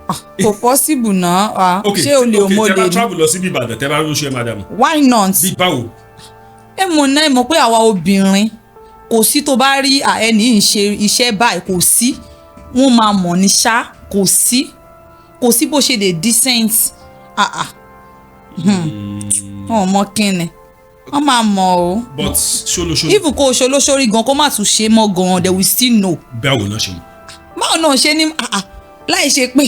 ah, kò possible náà ah. Ok. Ṣé o lè Ok, mọ tẹ bá lè ní. travel lọ síbi Ìbàdàn, tẹ bá rí lóṣó, ẹ máa dààmú? Why not? Bí báwo? Ẹ mọ̀ náà, ẹ mọ̀ pé àwa obìnrin, kò sí tó bá rí ẹni yìí ń ṣe iṣẹ́ báyìí, kò sí, wọ́n máa mọ̀ ní ṣá. Kò sí bó ṣe lè decent. Ah ah, wọn ò mọ kíni, wọ́n máa mọ̀ o. But ṣé olóṣó Even kó o ṣe olóṣórí gan, kó má tún ṣe mọ́ gan, they will still know. Báwo náà ṣe mọ̀? Báwo náà ṣe ní ah ah, láì ṣe pé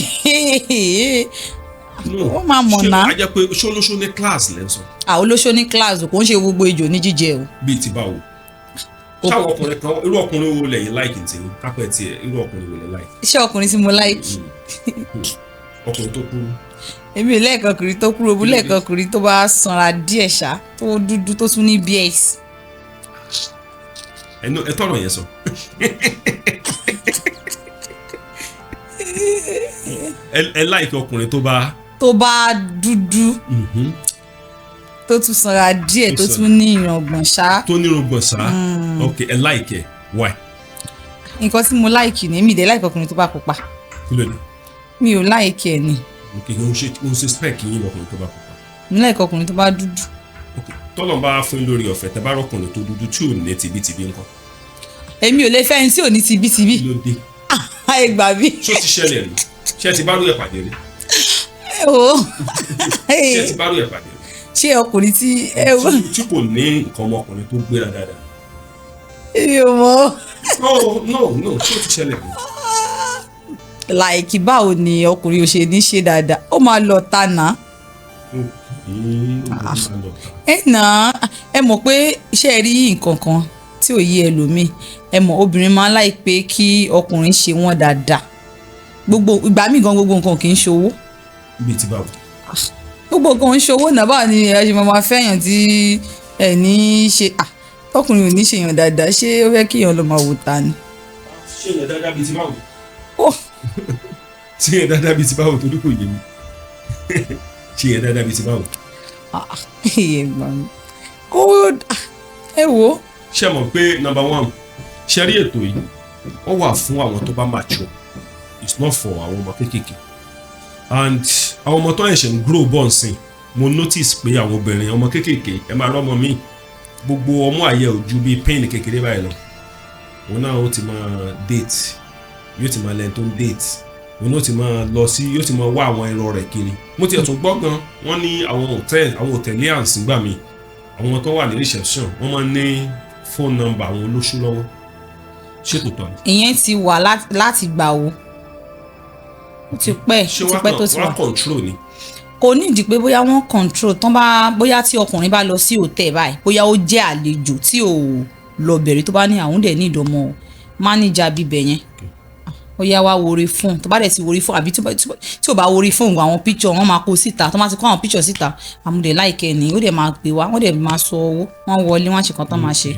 No. wọ́n máa mọ̀ Ṣé náà. a jẹ́ pé ṣé olóṣó ní class lẹ́ ń sọ? Ah, olóṣó ní class, kò ń ṣe gbogbo ejò ní jíjẹ o. Bíi ti báwo? Ṣáwọn ọkùnrin kan, irú ọkùnrin wo lẹ̀yin like tí kápẹ́ tiẹ̀, irú ọkùnrin wo lẹ̀ like? Ṣé ọkùnrin tí mo like? Ọkùnrin tó kúrú? Èmi ò lẹ́ẹ̀kan ọkùnrin tó kúrò bú, lẹ́ẹ̀kan ọkùnrin tó bá sanra díẹ̀ ṣá, tó dúdú, tó tún ní bs. Ẹnu ẹ tọrọ yẹn sọ. Ẹ like ọkùnrin tó bá Tó bá dúdú, tó tún sanra díẹ̀, tó Tó tún ní ìràngbọ̀n ṣá. Tó nírùngbọ̀n ṣá. Ok, ẹ like ẹ, why? Nǹkan tí mo like ni, èmi ì dẹ̀ like ọkùnrin tó bá pupa. Kí ló dé? Mi ò like ẹ̀ ni. Ok, òun ṣe spec yín ọkùnrin tó bá pupa? Mi like ọkùnrin tó bá dúdú. Ok, tọ́lọ̀ bá fún yín lórí ọ̀fẹ́, tẹ bá rọ́kùnrin tó dúdú tí ò ní tibítibí ńkọ́? Èmi ò lè fẹ́ ẹni tí ò ní tibítibí. Kí ló dé? Ẹ gbà mí. Ṣó ti ṣẹlẹ̀ rí? Ṣé ẹ ti bá rú ẹ̀ pàdé rí? Ẹ wò ó. Ṣé ẹ ti bá rú ẹ̀ pàdé rí? Ṣé ọkùnrin tí ẹ wò? Tí kò ní nǹkan ọmọkùnrin tó gbéra dáadáa. Èmi ò mọ̀. No, no, no, ṣé ó ti ṣẹlẹ̀ rí? Like báwo ni ọkùnrin ò ṣe ní ṣe dáadáa? Ó máa lọ tànà. Ẹ nà, ẹ mọ̀ pé ṣé ẹ rí nǹkan kan tí ò yé ẹlòmíì? Ẹ mọ̀, obìnrin máa ń láì pé kí ọkùnrin ṣe wọ́n dáadáa gbogbo ìgbà míì gan. Gbogbo nǹkan kì í ṣòwò. Bíi ti báwo? Gbogbo nǹkan ń ṣòwò náà. Báwo ni ẹ ṣe máa fẹ́yàn tí ẹ ní ṣe, ah, tọkùnrin ò ní ṣèyàn dáadáa? Ṣé ó fẹ́ kíyàn lọ máa wò ta ni? Ṣé yẹn dáadáa bíi ti báwo? Ó. Ṣé yẹn dáadáa bíi ti báwo? Torí kò yé mi. Ṣé yẹn dáadáa bíi ti báwo? Ah, ẹ gbà mí. Kó, ah, ẹ wò ó. Ṣé mọ̀ pé number one, ṣe rí ètò yìí, ó wà fún àwọn tó bá mature. It's not for àwọn ọmọ kéékèèké and àwọn ọmọ tó ẹ̀ṣẹ̀ ń grow bọ̀ nsìn. Mo notice pé àwọn obìnrin, ọmọ kéékèèké, ẹ máa rọ́mọ mi, gbogbo ọmọ àyẹ̀ ò ju bíi pain kékeré báyìí lọ, òun náà ó ti máa date, yóò ti máa lẹ́ni tó ń date, òun náà ti máa lọ sí, yóò ti máa wá àwọn ẹ̀rọ rẹ̀ kiri. Mo tiẹ̀ tún gbọ́ gan, wọ́n ní àwọn hotel, àwọn hoteliers gbà mí, àwọn tó wà ní reception, wọ́n máa ń ní phone number àwọn olóṣó lọ́wọ́. Ṣé kò tọ́ ni? Ìyẹn ti wà láti gbà wo, ó ti pẹ́. Ṣé Ó ti wọ́n pẹ́ tó ti wọ́n wà. control ni? Kò nídìí pé bóyá wọ́n control tán bá, bóyá tí ọkùnrin bá lọ sí hotel báyìí, bóyá ó jẹ́ àlejò tí ò lọ bẹ̀rẹ̀, tó bá ní àwọn dẹ̀ ní ìdánmọ̀ mánéjà bíbẹ̀ yẹn, ó yá, wá wo orí fóònù. Tó bá dẹ̀ ti wo orí fóònù, àbí tí ò bá wo orí fóònù, àwọn picture wọ́n máa kó síta. Tó máa ti kó àwọn picture síta, àmúdẹ̀ láìkẹ́ ni, ó dẹ̀ máa pè wá, wọ́n dẹ̀ máa sọ owó, wọ́n wọlé, wọ́n á ṣe kan tán máa ṣe.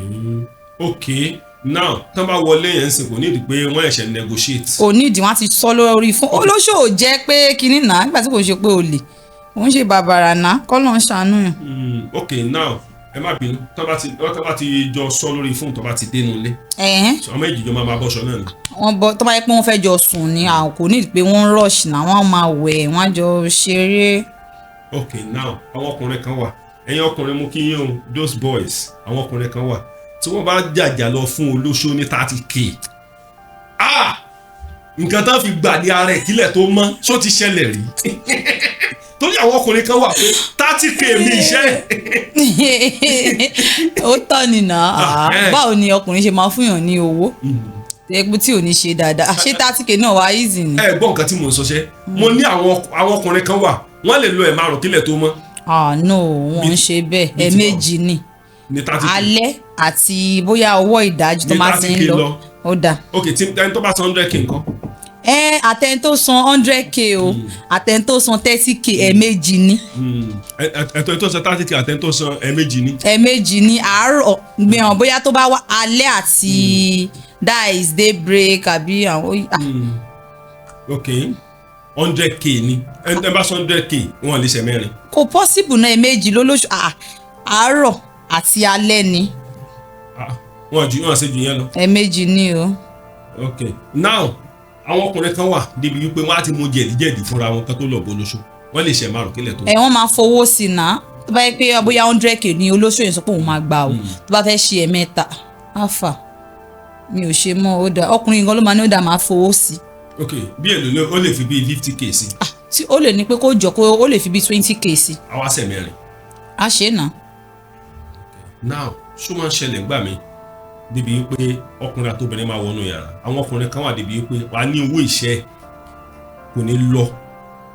Ok, now tán bá wọlé yẹn ń sìn, kò nídìí pé wọ́n ẹ̀ṣẹ̀ negotiate? Kò nídìí, wọ́n á ti sọ lórí fóònù. Olóṣò jẹ́ pé kinní náà, nígbà tí kò ṣe pé olè òun ṣe bàbàrà náà, kọ́ ló ń ṣàánú yàn. Ok, now ẹ má bínú, tán bá ti jọ sọ lórí fóònù, tó bá ti dénú ilé, so àwọn méjì jọ máa bọ́ṣọ náà ni? Wọ́n bọ́, tó bá yẹ pé wọ́n fẹ́ jọ sùn ni, àwọn kò ní pé wọ́n rush náà, wọ́n máa wẹ̀, wọ́n á jọ ṣeré. Ok, now àwọn ọkùnrin kan wà, ẹ̀yin ọkùnrin, mú kí yín o, those boys, àwọn ọkùnrin kan wà tí wọ́n bá jàjà lọ fún olóṣó ní 30K, ah, nǹkan tán fi gbà ní ara ìkílẹ̀ tó mọ́. Ṣó ti ṣẹlẹ̀ rí? Torí àwọn ọkùnrin kan wà pé 30K mi iṣẹ́. Ó tọ́ ni nà á. Ah, eh. Báwo ni ọkùnrin ṣe máa fúnyàn ní owó tẹ́gbẹ́ tí ò ní ṣe dáadáa? Ṣé 30K náà wá easy ni? Ẹ gbọ́ nǹkan tí mò ń sọ. Ṣẹ́ mo ní àwọn ọkùnrin kan wà, wọ́n lè lo ẹ̀ márùn kílẹ̀ tó mọ́. Ah no, wọ́n ń ṣe bẹ́ẹ̀. Bí ti Ẹ̀ẹ̀mejì ni. Ní 30K? Alẹ́ àti bóyá ọwọ́ ìdájí tó Ní máa ti ń 30K lọ. lọ. Ó dáa. Ok, tí ẹni tó bá san 100K nǹkan? Ẹ àtẹni tó san 100K o, àtẹni tó san 30K, ẹ̀ẹ̀mejì ni. Ẹ̀tọ́ tó san 30K àtẹni tó san, ẹ̀ẹ̀mejì ni. Ẹ̀ẹ̀mejì ni, àárọ̀ gbìyànjú, bóyá tó bá wá alẹ́ àti that is day break àbí àwọn, ah. Ok, 100K ni ẹni tó bá san 100K, wọn lè ṣe mẹ́rin? Kò possible náà, ẹ̀ẹ̀mejì lólóṣù, ah, àárọ̀ àti alẹ́ ni. Ah, wọn ju wọn ṣe ju yẹn lọ. Ẹ̀ẹ̀mejì ni o. Ok, now àwọn ọkùnrin kan wà débi wípé wọ́n á ti mu jẹ̀díjẹ̀dí fúnra wọn kan tó lọ bó lóṣù, wọ́n lè ṣe márùn kílẹ̀ tó. Ẹ wọ́n máa fowó sí i náà. Tó bá yẹ pé bóyá 100K ni olóṣù yẹn sọ pé òun máa gbà o, tó bá fẹ́ ṣe ẹ̀mẹ́ta, àfà mi ò ṣe mọ́, ó dà, ọkùnrin gan ló máa ní ó dà, máa fowó sí i. Ok, bí èlò ló ó lè fi bíi 50K sí? Ah, tí ó lè ní pé kó jọ kó ó lè fi bíi 20K sí. Àwa ṣe mẹ́rin. Á ṣe é náà. Now ṣó máa ń ṣẹlẹ̀ ńgbà mi débi wípé ọkùnrin àti obìnrin máa wọnú yàrá? Àwọn ọkùnrin kan wà débi wípé wàá ní owó ìṣẹ́ kò ní lọ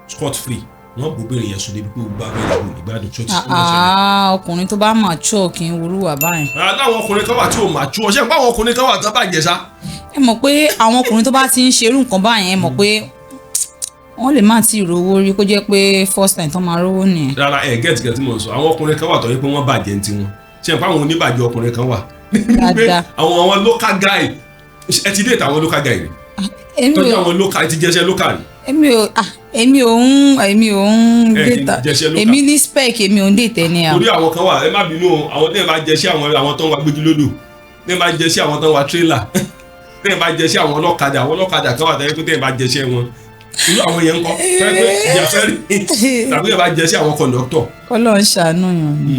scot free, wọ́n bóbìnrin yẹn sùn débi pé gbogbo abẹ́rẹ́ kò ní gbádùn. Ṣó ti ṣó máa ń ṣẹlẹ̀? Ah, ọkùnrin tó bá mature kì í wúrú wà báyìí. Àtàwọn ọkùnrin kan wà tí ò mature, ṣé báwọn ọkùnrin kan wà tó bàjẹ́ sá. Ẹ mọ̀ pé àwọn ọkùnrin tó bá ti ń ṣerú nǹkan báyẹn, ẹ mọ̀ pé wọ́n lè má ti rówó rí, kó jẹ́ pé first time tó máa rówó nìyẹn. Rárá, ẹ get tí mo sọ. Àwọn ọkùnrin kan wà tó yẹ pé wọ́n bàjẹ́ ní tiwọn. Ṣé pé àwọn oníbàjẹ́ ọkùnrin kan wà pé Dáadáa. àwọn local guy, ẹ ti date àwọn local guy rí? Èmi Tọ́jú ò àwọn local, ẹ ti jẹ́ṣẹ́ local rí? Èmi ò, ah, èmi ò ń Ẹ kì í date. jẹ́ṣẹ́ local. Èmi ní spec, èmi ò ń date ẹni à. Torí àwọn kan wà, ẹ má bínú o, àwọn tẹ́yìn bá jẹ́ṣẹ́ àwọn tó ń wa gbégi lódò, tẹ́yìn bá jẹ́ṣẹ́ àwọn tó ń wa tírélà, tẹ́yìn bá jẹ́ṣẹ́ àwọn ọlọ́kadà, àwọn ọlọ́kadà kan wà tẹ́yìn pé tẹ́yìn bá jẹ́ṣẹ́ wọn, irú àwọn yẹn ń kọ́ tẹ́yìn pé ìyàfẹ́ rí, tàbí tẹ́yìn bá jẹ́ṣẹ́ àwọn kọ̀ǹdọ́tọ̀. Kọ́lọ́ ń ṣàánú yàn ni.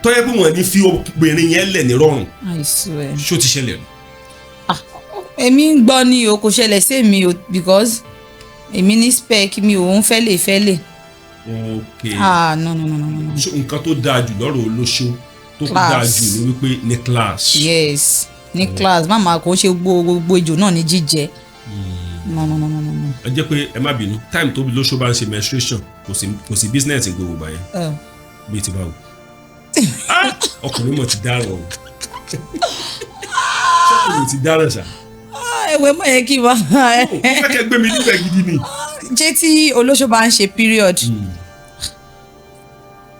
Tọ́yẹ́ pé wọ́n ní fi obìnrin yẹn lẹ̀ ní rọrùn. I swear. Ṣó ti ṣẹlẹ̀ rí? Ah, èmi ń gbọ́ ni o, kò ṣẹlẹ̀ sí èmi o, because èmi ní spec, mi ò ń fẹ́lẹ̀ fẹ́lẹ̀. Ok. Ah, no, no, no, no, no. So nǹkan tó dáa jù lọ́rọ̀ olóṣó tó Class. dáa jù ni wípé ní class. Yes, ní class. Má máa kò ń ṣe gbogbo gbogbo ejò náà ní jíjẹ. No, no, no, no, no, no. Ẹ jẹ́ pé ẹ má bínú, time tó lóṣó bá ń ṣe menstruation, kò sí business gbogbo gbà yẹn? Bíi ti báwo? Ah! Ọkùnrin mọ̀ ti dáràn o. Ṣọkùnrin ti dáràn ṣá? Ah, ẹ̀wẹ̀ mọ̀ yẹ kí n máa. Ó fẹ́ kẹ́ gbé mi níbẹ̀ gidi ni. Ṣé tí olóṣó bá ń ṣe period?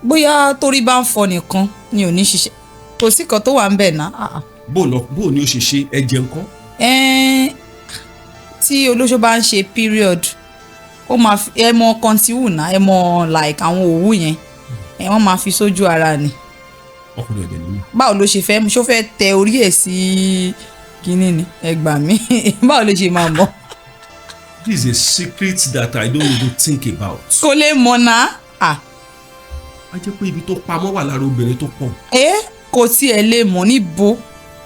Bóyá torí bá ń fọ nìkan ni ò ní ṣiṣẹ́, kò sí kan tó wà ń bẹ̀ ná. Ah, ah. Bó lọ, bó ni ó ṣe ṣe ẹ̀jẹ̀ ńkọ́? Ẹ́n, tí olóṣó bá ń ṣe period, ó máa fi ẹ mọ kọntíwù náà, ẹ mọ like àwọn òwú yẹn, ẹ wọ́n máa fi sójú ara ni. Ọkùnrin ọ̀dẹ̀ nínú. Báwo ló ṣe fẹ́, ṣó fẹ́ tẹ orí ẹ̀ sí kínní ni? Ẹ gbà mí, báwo ló ṣe máa mọ̀? This is a secret that I don't even think about. Kò lè mọ̀ náà. Ah. A jẹ́ pé ibi tó pamọ́ wà lára obìnrin tó pọ̀. Ẹ kò tiẹ̀ lè mọ̀ níbo.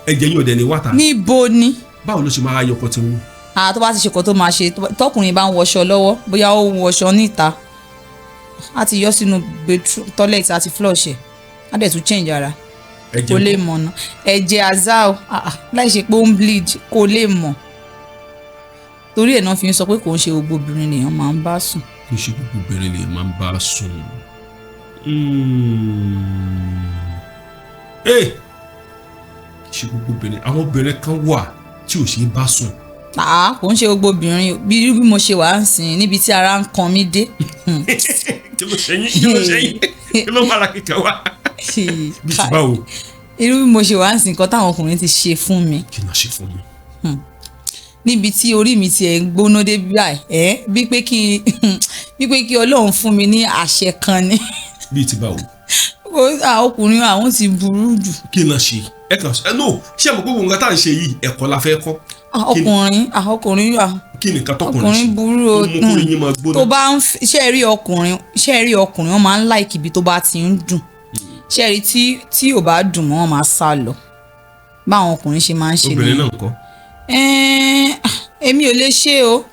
Ẹ̀jẹ̀ yín ọ̀dẹ̀ ní wàtà. Níbo ni? Báwo ló ṣe máa yọkọ tí wọ́n? Ah, tó bá ti ṣe nǹkan tó máa ṣe, tọkùnrin bá ń wọṣọ lọ́wọ́, bóyá ó ń wọṣọ níta, á ti yọ sínú bedroom toilet, á ti flush ẹ̀, á dẹ̀ tún change ara. Ẹ̀jẹ̀ Kò lè ńkọ́? mọ̀ ná. Ẹ̀jẹ̀ azá o. Ah, ah, láì ṣe pé ó ń bleed, kò lè mọ̀. Torí ẹ̀ náà fi ń sọ pé kò ń ṣe gbogbo obìnrin lèèyàn máa ń bá sùn. Kì í ṣe gbogbo obìnrin lè máa ń bá a sùn. Ee, kì í ṣe gbogbo obìnrin. Àwọn obìnrin kan wà tí ò ṣe é bá sùn. Ah, kò ń ṣe gbogbo obìnrin. Bí irú bí mo ṣe wà ń sìn, níbi tí ara ń kan mí dé. Kí ló ṣe yín? Kí ló ṣe yín? Kí ló máa ra kíkẹ́ wá? Bí ti báwo? Irú bí mo ṣe wà ń sìn, nǹkan táwọn ọkùnrin ti ṣe fún mi. Kí ló ṣe fún mi? Níbi tí orí mi ti ẹ̀ ń gbóná dé báyìí, ẹ́ bí pé kí Ọlọ́run fún mi ní àṣẹ kan ni. Bí ti báwo? Ọkùnrin àwọn ti burú jù. Kí ló ṣe? Ẹ kàn ẹ no, ṣé àmọ́ gbogbo nǹkan tá à ń ṣe yìí, ẹ̀kọ́ la fẹ́ kọ́. Ọkùnrin, ọkùnrin, Kí ni nǹkan tọkùnrin ṣe ọkùnrin burú o. tó mú kórìí yín máa gbóná? Tó bá ń ṣe rí ọkùnrin, ṣe rí ọkùnrin, wọn máa ń like ibi tó bá ti ń dùn. Ṣe rí, tí ò bá dùn mọ́, wọn máa sá lọ. Báwọn ọkùnrin ṣe máa ń ṣe Obìnrin nìyẹn. náà ńkọ́? Ẹ́n, èmi ò lè ṣe o.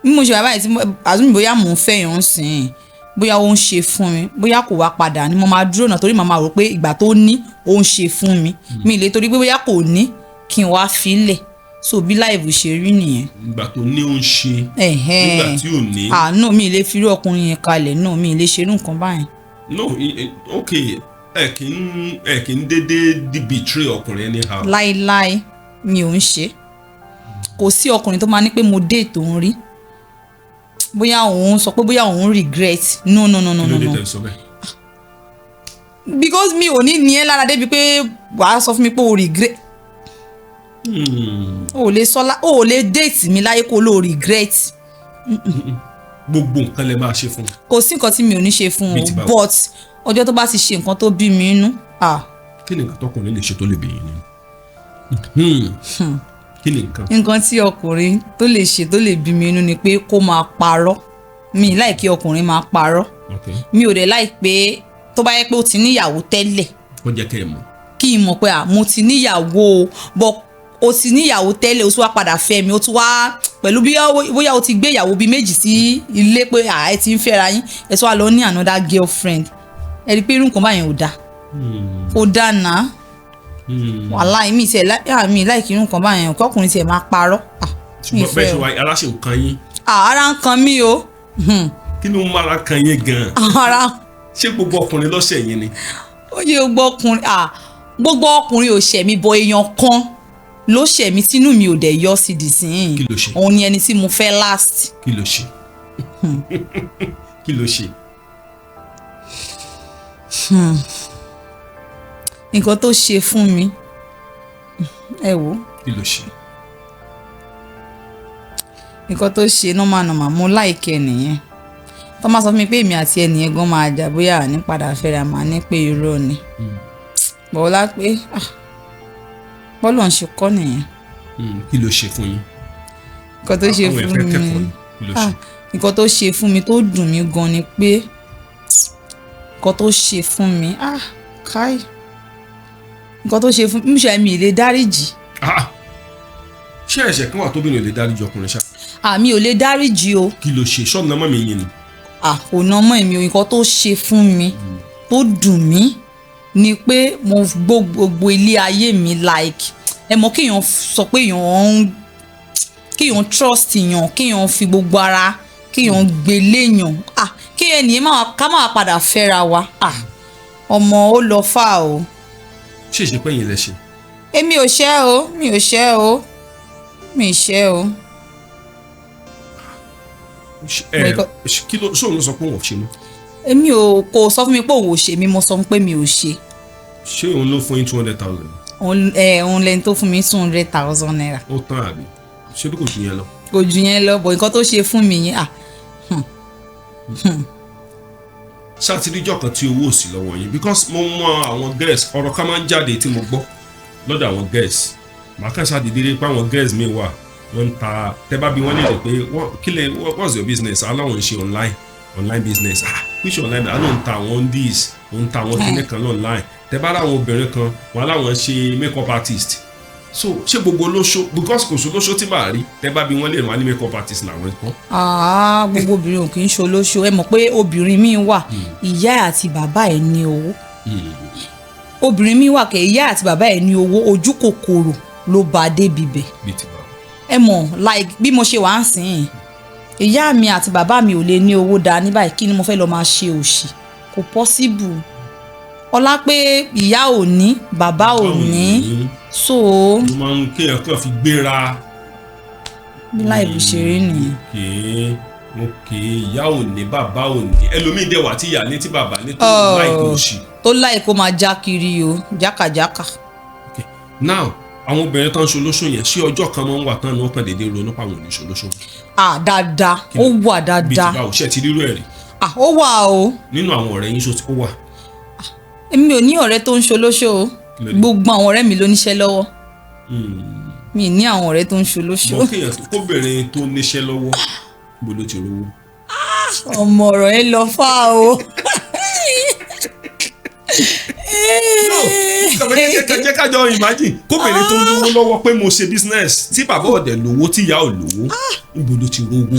Bí mo ṣe wà báyìí, tí àtúntò bóyá mò ń fẹ́yàn ń sìn, bóyá ó ń ṣe fún mi, bóyá kò wá padà ni, mo máa dúró náà, torí màá máa rò pé ìgbà tó ní ó ń ṣe fún mi, mi lè torí pé bóyá kò ní kí n wá filẹ̀. So bí life ṣe rí nìyẹn. Ìgbà tó ní ó ń ṣe, Ẹ̀hẹ́n. nígbà tí ò ní. Ah no, mi lè fi irú ọkùnrin yẹn kalẹ̀. No, mi lè ṣerú nǹkan báyìí. No, ok, ẹ kì í dédé di betray ọkùnrin anyhow. Láíláí, mi ò ń ṣe. Kò sí ọkùnrin tó máa ní pé mo date òun rí, bóyá òun sọ pé bóyá òun regret. No, no, no, no. Kí ló No, dé no. tẹ̀ sọ bẹ́ẹ̀? Because mi ò ní ẹ lára débi pé wàá sọ fún mi pé o regret. O ò lè sọ o ò lè date mi láyé kó o lò regret. Gbogbo nǹkan lẹ máa ṣe fún un. Kò sí nǹkan tí mi ò ní ṣe fún Bíi ti o. báwo? But ọjọ́ tó bá ti ṣe nǹkan tó bí mi inú, ah. Kí ni nǹkan tọkùnrin lè ṣe tó lè bí yín nínú? Kí ni nǹkan? Nǹkan tí ọkùnrin tó lè ṣe tó lè bí mi inú ni pé kó máa parọ́. Mi láì kí ọkùnrin máa parọ́. Mi ò dẹ̀ láì pé tó bá yẹ pé ó ti níyàwó tẹ́lẹ̀, Kó jẹ́ kẹ́ ẹ mọ̀. kí n mọ̀ pé à, mo ti níyàwó o, but o ti níyàwó tẹ́lẹ̀, o tún wá padà fẹ́ mi, o tún wá pẹ̀lú bí bóyá o ti gbé ìyàwó bíi méjì sí ilé, pé à, ẹ ti ń fẹ́ra yín, ẹ tún wá lọ ní another girlfriend. Ẹ rí i pé irú nǹkan báyẹn ò dáa, kò dáa náà. Wàláì, mi tiẹ̀ mi láì kí irú nǹkan báyẹn, kí ọkùnrin tiẹ̀ máa parọ́. Ah, mi Ṣùgbọ́n bẹ́ẹ̀ fẹ́ ṣe o. wá, ara ṣe nǹkan yín. Ah, ara ń kan mí o. Kí ló ń mára kan yín gan-an? Ara Ṣé gbogbo ọkùnrin lọ́sẹ̀ yín ni? Ó yẹ gbogbo ọkùnrin. Ah, gbogbo ọkùnrin ò ṣẹ̀ mí, bọ èèyàn kan ló ṣẹ̀ mí tínú mi ò dẹ̀ yọ sí dìsín. Kí ló ṣe? Òun ni ẹni tí mo fẹ́ last. Kí ló ṣe? Kí ló ṣe? Nǹkan tó ṣe fún mi, ẹ wò. Kí ló ṣe? Nǹkan tó ṣe normal normal, mo like nìyẹn. Tó máa sọ fún mi pé èmi àti ẹnìyẹn gan máa jà, bóyá àní padà fẹ́ra, màá ní pé irọ́ ni. Bọ̀wọ́lá pé ah, bọ́lọ̀ ń ṣe kọ́ nìyẹn. Kí ló ṣe fún yín? Nǹkan tó ṣe Àwọn fún ẹ̀fẹ́ mi kẹ́kọ̀ọ́ ni. Kí ló ṣe? Ah, nǹkan tó ṣe fún mi tó dùn mí gan ni pé nǹkan tó ṣe fún mi, ah, káì, nǹkan tó ṣe fún mi, ṣe mi ì lè dáríjì. Ah! Ṣé ẹ̀ṣẹ̀ kan wà tóbìnrin ò lè dáríjì ọkùnrin ṣá? Ah, mi ò lè dáríjì o. Kí ló ṣe? Ṣọ́ọ̀nù náà mọ̀ mí yín ni? Ah, kò ná mọ́ èmi o. Nǹkan tó ṣe fún mi tó dùn mí ni pé mo gbọ́ gbogbo ilé ayé mi, like ẹ mọ̀, kéèyàn sọ pé èèyàn ń kéèyàn trust èèyàn, kéèyàn fi gbogbo ara, kéèyàn gbélé èèyàn, ah, kéèyàn nìyẹn máa ká máa padà fẹ́ra wa. Ah, ọmọ, ó lọ fà o. Ṣé ìṣe pé yín lẹ ṣe? Èmi ò ṣẹ́ o, mi ò ṣẹ́ o, mi ì ṣẹ́ o. Ẹ kí ló, ṣóun ló sọ pé òun ò ṣe mọ́? Èmi ò kò sọ fún mi pé òun ò ṣe, mi mo sọ fún pé mi ò ṣe. Ṣé òun ló fún yín 200,000? Òun ẹ, òun lẹni tó fún mi ₦200,000. Ó tán àbí? Ṣé bí kò jù yẹn lọ? Kò jù yẹn lọ, bọ̀ nǹkan tó ṣe fún mi yẹn, ah. Ṣàtìríjọ́ kan tí owó ò sí lọ́wọ́ yín? Because mo mọ àwọn girls, ọ̀rọ̀ kan máa ń jáde tí mo gbọ́ lọ́dọ̀ àwọn girls. Màá kàn ṣàdédé rí pé àwọn girls mi wà, wọ́n ń ta. Tẹ́ bá bí wọ́n lè rè pé kí lè, what's your business? Aláwọ̀ ń ṣe online business. Ah, which online? Aláwọ̀ ń ta àwọn this, ń ta àwọn kíní kan online. Tẹ́ bá ráwọn obìnrin kan, wọn aláwọ̀ ń ṣe makeup artist. So ṣé gbogbo olóṣó? Because kò sí olóṣó tí màá rí, tẹ́ bá bí wọ́n lè rìn, wọ́n á ní makeup artist làwọn kan. Ah, gbogbo obìnrin ò kì í ṣe olóṣó. Ẹ mọ̀ pé obìnrin míì wà, ìyá ẹ̀ àti bàbá ẹ̀ ní owó. Obìnrin míì wà kẹ̀, ìyá àti bàbá ẹ̀ ní owó, ojú kòkòrò ló bá a débi bẹ̀. Bíi ti bàbá. Ẹ mọ̀, like bí mo ṣe wà ń sìn yín, ìyá mi àti bàbá mi ò lè ní owó dání báyìí, kí ni mo fẹ́ lọ máa ṣe òṣì? Kò possible. Ọlá pé ìyá ò ní, bàbá ò ní, so ló máa ń kéèyàn kàn fi gbéra. Bí láìpẹ́ ṣe rí nìyẹn. Okay, ìyá ò ní, bàbá ò ní. Ẹlòmíì dẹ̀ wà tí ìyá ní, tí bàbá ní, tó láìpẹ́ òṣì. Tó láì kó máa já kiri o, jákàjákà. Okay, now àwọn obìnrin tó ń ṣolóṣó yẹn, ṣé ọjọ́ kan máa ń wà tán ni wọ́n kàn déédéé ronú pa àwọn ò ní ṣolóṣó? Ah, dáadáa, ó wà. Bíi ti Dáadáa. báwo? Ṣe ti rírú ẹ̀ rí? Ah, ó wà o. Nínú àwọn ọ̀rẹ́ yín, ṣó ti ó wà? Èmi ò ní ọ̀rẹ́ tó ń ṣolóṣó o. Kí ló dé? Gbogbo àwọn ọ̀rẹ́ mi ló níṣẹ́ lọ́wọ́. Mi ní àwọn ọ̀rẹ́ tó ń ṣolóṣó. Mọ kéèyàn, kóbìnrin tó níṣẹ́ lọ́wọ́, bó ló ti rówó? Ọmọ, ọ̀rọ̀ ẹ lọ fà o. No, jẹ́ ká jọ imagine kóbìnrin tó lówó lọ́wọ́ pé mo ṣe business, tí bàbá ọ̀dẹ̀ lówó, tí ìyá ò lówó, níbo ló ti rówó?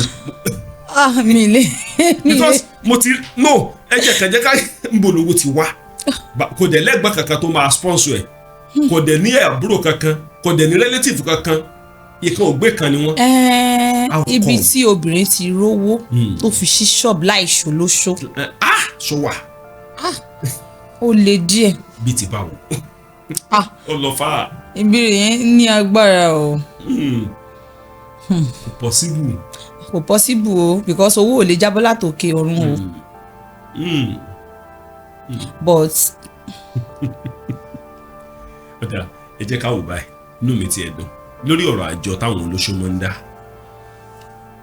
Ah, mi lè mi lè. Because mo ti no, ẹ jẹ́ ká níbo lówó ti wá. Kò dẹ̀ lẹ́gbọ́n kankan tó máa sponsor ẹ̀, kò dẹ̀ ní àbúrò kankan, kò dẹ̀ ní relative kankan, ìkan ògbé kan ni wọ́n. How Ibi come? tí obìnrin ti rówó tó fi ṣí ṣọ́ọ̀bù láì ṣolóṣó, Ah, ṣọ wà? Ó le díẹ̀. Bíi ti báwo? Ah. Ó lọ fà á. Ìbéèrè yẹn ní agbára o. Kò possible. Kò possible o, because owó ò lè jábọ́ látòkè ọ̀run o. But Ó dáa, ẹ jẹ́ ká wò báyìí. Inú mi ti ẹ̀ dùn lórí ọ̀rọ̀ àjọ táwọn olóṣó máa ń dá.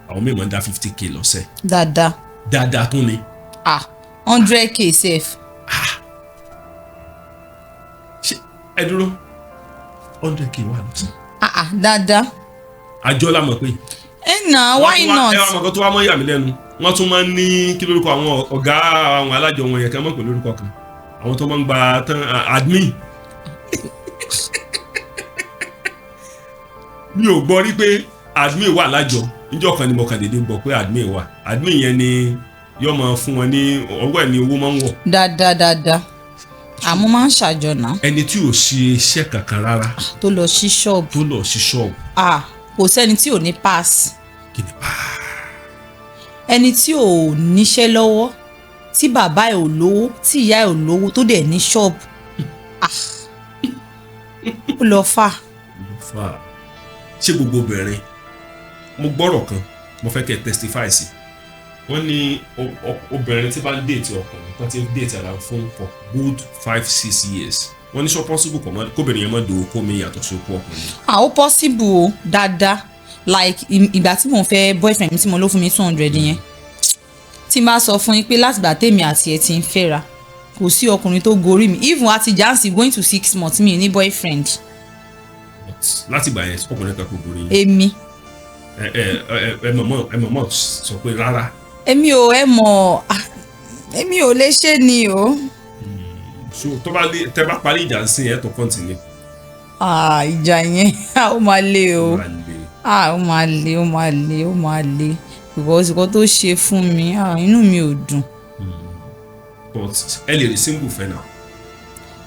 Àwọn míì máa ń dá 50K lọ́sẹ̀. Dáadáa. Dáadáa tún ni. Ah, 100K sef. Ṣé ẹ dúró, 100K wà lọ́sẹ̀? Ah ah, dáadáa. Àjọ la mọ̀ pé Ẹ nà, why not? Ẹ wá mọ̀ kan tó wá mọ́ yà mí lẹ́nu, wọ́n tún máa ń ní kí lórúkọ àwọn ọ̀gá àwọn alájọ wọn yẹn kan mọ̀ pé lórúkọ kan, àwọn tó máa ń gba tán, admin. Mi ò gbọ́ rí pé admin wà lájọ. Níjọ́ kan ni mo kàn déédéé gbọ́ pé admin wà. Admin yẹn ni yóò máa fún wọn ní ọwọ́ ẹ̀ ní owó máa ń wọ̀. Dáadáa dáadáa, àmọ́ máa ń ṣàjọ náà. Ẹni tí ò ṣe iṣẹ́ kankan rárá, tó lọ sí ṣọ́ọ̀bù, tó lọ sí ṣọ́ọ̀bù. Ah, kò sẹ́ni tí ò ní pass. Kí ni pa? Ẹni tí ò níṣẹ́ lọ́wọ́, tí bàbá ẹ̀ ò lówó, tí ìyá ẹ̀ ò lówó, tó dẹ̀ ní ṣọ́ọ̀bù, ah, ó lọ fà. Fà ṣé gbogbo obìnrin? Mo gbọ́rọ̀ kan, mo fẹ́ kẹ́ ẹ testify sí. Wọ́n ní obìnrin tí bá ń date ọkùnrin tó ti ń date ara fún for good 5-6 years, wọ́n ní sọ possible kọ̀ mọ́ kóbìnrin yẹn mọ́ dòwó kó mi yàtọ̀ sí okó ọkùnrin? Ah, ó possible o, dáadáa. Like ìgbà tí mò ń fẹ́ boyfriend mi tí mo ló fún mi 200 yẹn, tí n bá sọ fún yín pé látìgbà tèmi àti ẹ̀ ti ń fẹ́ra, kò sí ọkùnrin tó gorí mi. Even àti jansi going to 6 months, mi ò ní boyfriend. But láti ìgbà yẹn, ọkùnrin kan kò gorí yín? Èmi. Ẹ mọ̀mọ́ sọ pé rárá. Èmi ò, ẹ mọ̀, ah, èmi ò lè ṣe ni o. So tó bá lé, tẹ bá parí ìjà sí ẹ tó continue? Ah, ìjà yẹn, ó máa le o. Máa le. Ah, ó máa le, ó máa le, ó máa le, because nǹkan tó ṣe fún mi, ah, inú mi ò dùn. But ẹ lè rí single fẹ́ náà?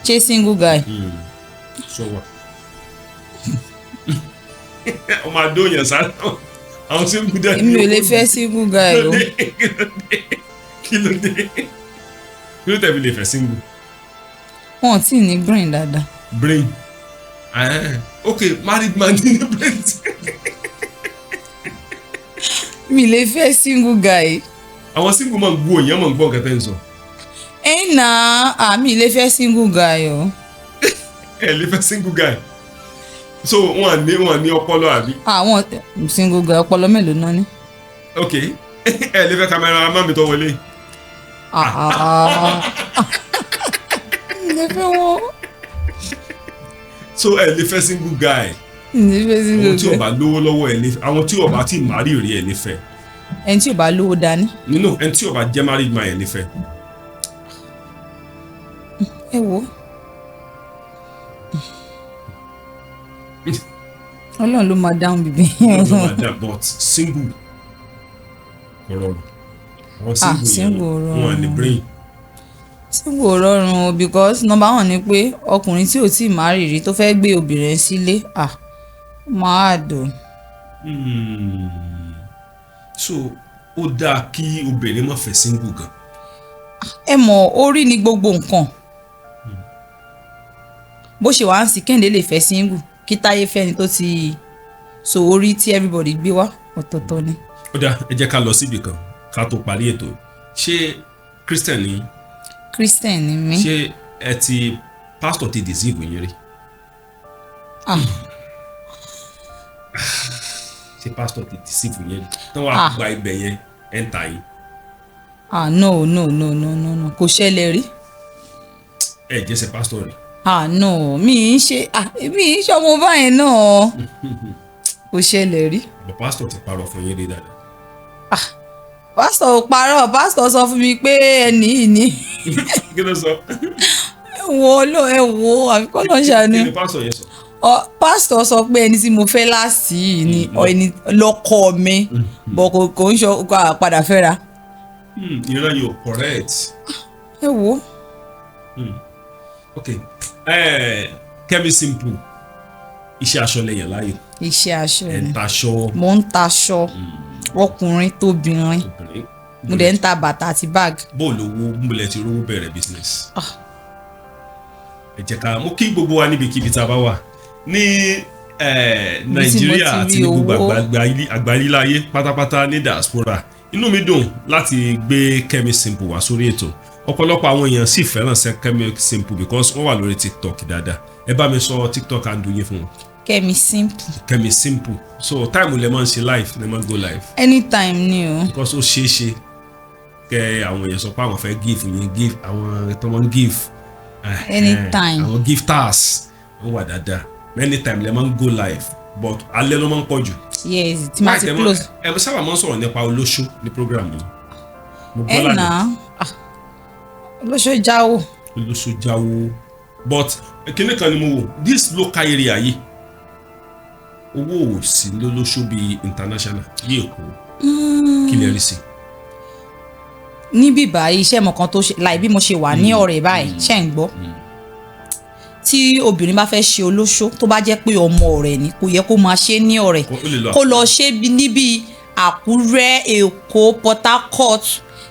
Ṣé single guy? Sọ wà, ọmọ àdóyàn sáré àwọn single dẹ. Èmi ò lè fẹ́ single guy o. Kí ló dé? Kí ló tẹ̀ fi lè fẹ́ single? Wọn ò tí ì ní brain dáadáa. Brain? Ah, ok, married man ní brain. Mi lè fẹ́ single guy. Àwọn single máa ń gbọ́, èèyàn máa ń gbọ́ nǹkan tẹ́ ń sọ. Ẹ nà àmì ilé fẹ́ single guy o. Ẹ lè fẹ́ single guy, so wọn ní ọpọlọ, àbí? Àwọn single guy, ọpọlọ mélòó náà ni? Ok, ẹ lè fẹ́ cameraman mi tó wọlé. Ah, ah. Ilé fẹ́ wọ́n. So ẹ lè fẹ́ single guy. Ilé fẹ́ single Àwọn tí ò guy. bá lówó lọ́wọ́, ẹ lè, àwọn tí ò bá tí marry rí, ẹ lè fẹ́? Ẹni tí ò bá lówó dání. Nínú ẹni tí ò bá jẹ́ married man, ẹ lè fẹ́? Ẹ wo, Ọlọ́run ló máa dáhùn bíbí. Lọ́jọ́ máa dà, but single kò rọrùn. Àwọn Ah, single yẹn, single ò rọrùn. wọn ní brain. Single ò rọrùn o, because number one ni pé ọkùnrin tí ò tí ì marry rí tó fẹ́ gbé obìnrin sílé, ah, ó máa dùn. So ó dáa kí obìnrin má fẹ́ single gan? Ẹ mọ̀, orí ni gbogbo nǹkan. Bó ṣe wà ń sìn, Kẹ́hìndé lè fẹ́ single, kí Táyé fẹ́ni tó ti so. Orí tí everybody gbé wá, ọ̀tọ̀ọ̀tọ̀ ni. Ó dáa, ẹ jẹ́ ká lọ síbì kan ká tó parí ètò. Ṣé Christian ni? Christian ni mí. Ṣé ẹ ti, pastor ti deceive yín rí? Ah. Ṣé pastor ti deceive yín rí tán wàá Ah. gba ibẹ̀ yẹn ẹ̀ ń ta yín? Ah, no, no, no, no, no, no, kò ṣẹlẹ̀ rí. Ẹ jẹ́sẹ̀ pastor rí? Ah, no, mi ì ṣe, ah, mi ì ṣọmọ báyẹn náà, kò ṣẹlẹ̀ rí. But pastor ti parọ́ fún yín rí dáadáa? Pásítọ̀ ò parọ́. Pásítọ̀ sọ fún mi pé ẹnì yìí ni. Kí ló sọ? Ẹ wo ló, ẹ wo, àfikún ló ń ṣàánú. Kí ni pastor yẹn sọ? Pásítọ̀ sọ pé ẹni tí mo fẹ́ láàsì yìí ni ẹni lọ́kọ mi, bọ̀ kò ń ṣe kò padà fẹ́ra. Ìran yìí ò correct. Ẹ wo. Ok, Kẹ́mi Simple, iṣẹ́ aṣọ lẹ́yìn láàyò? Iṣẹ́ aṣọ Ẹ̀ ni. ń taṣọ? Mo ń taṣọ ọkùnrin tóbìnrin. Obìnrin. Mo dẹ̀ ń ta bàtà àti báàgì. Bó lówó múlẹ̀ ti rówó bẹ̀rẹ̀ business? Ah. Ẹ jẹ́ ká mo kí gbogbo wa níbikíbi tá a bá wà ní Ibi tí mo Nàìjíríà ti àti rí ní gbogbo owó. àgbáyé pátápátá ní diaspora. Inú mi dùn láti gbé Kẹ́mi Simple wá sórí ètò. Ọ̀pọ̀lọpọ̀ àwọn èèyàn sì fẹ́ràn Kẹ́mi Simple because wọ́n wà lórí TikTok dáadáa. Ẹ bá mi sọ TikTok handle yín fún wọn. Kẹ́mi Simple. Kẹ́mi Simple. So time lẹ máa ń ṣe live, lẹ máa ń go live? Anytime ni o. Because ó ṣeé ṣe kẹ àwọn èèyàn sọ pé àwọn fẹ́ give yín, give àwọn tó máa ń give. Anytime. Àwọn gifters wọ́n wà dáadáa. Anytime lẹ máa ń go live, but alẹ́ ló máa ń pọ̀ jù. Yes, tí máa ti Láì tẹ́ close. Ẹ sábà máa ń sọ̀rọ̀ nípa olóṣó ní program yìí, mo Ẹ gbọ́ nà lánàá. á, olóṣó jáwó. Olóṣó jáwó, but kíní kan ni mo wò, this local area yìí, owó ò sí lólóṣó bíi international bí Èkó. Kí lè rí sí? Níbí báyìí, iṣẹ́ mọ̀ kan tó ṣe láì bí mo ṣe wà ní ọ̀rẹ́ báyìí, ṣe ń gbọ́, tí obìnrin bá fẹ́ ṣe olóṣó, tó bá jẹ́ pé ọmọ ọ̀rẹ́ ni, kò yẹ kó máa ṣe ní ọ̀rẹ́. Ó lè lọ Kó lọ ṣe níbi Àkúrẹ́, Èkó, Port Harcourt.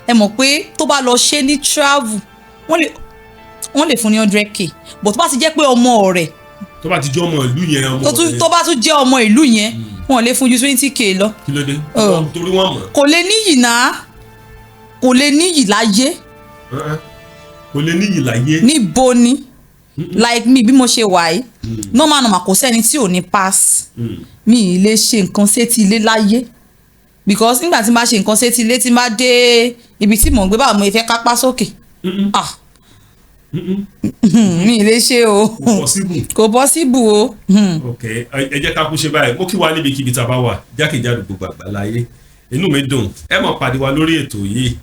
Ẹ mọ̀ pé tó bá lọ ṣe ní travel, wọ́n lè fún ní 100K, but tó bá ti jẹ́ pé ọmọ ọ̀rẹ́ Tó bá ti jẹ́ ọmọ ìlú yẹn, ọmọ tó tún ọ̀rẹ́. tó bá tún jẹ́ ọmọ ìlú yẹn, wọ́n lè fún ju 20K lọ. Kí ló dé? Oh. Torí wọ́n mọ̀. Kò lè níyì náà, kò lè níyì láyé. Kò lè níyì láyé. Níbo ni? Like me, bí mo ṣe wà yìí, normal normal, kò sẹ́ni tí ò ní pass. Mi ì lè ṣe nǹkan sétí ilé láyé, because nígbà tí n bá ṣe nǹkan sétí ilé, tí n bá dé ibi tí mò ń gbé, báwo mo fẹ́ kápá sókè? Ah, mi ì lè ṣe o. Kò possible. Kò possible o. Ok, ẹ jẹ́ ká kú ṣe báyìí. Mo kí wa níbikíbi tá a bá wà jákèjádò gbogbo àgbáláyé. Inú mi dùn. Ẹ mọ̀ pàdé wa lórí ètò yìí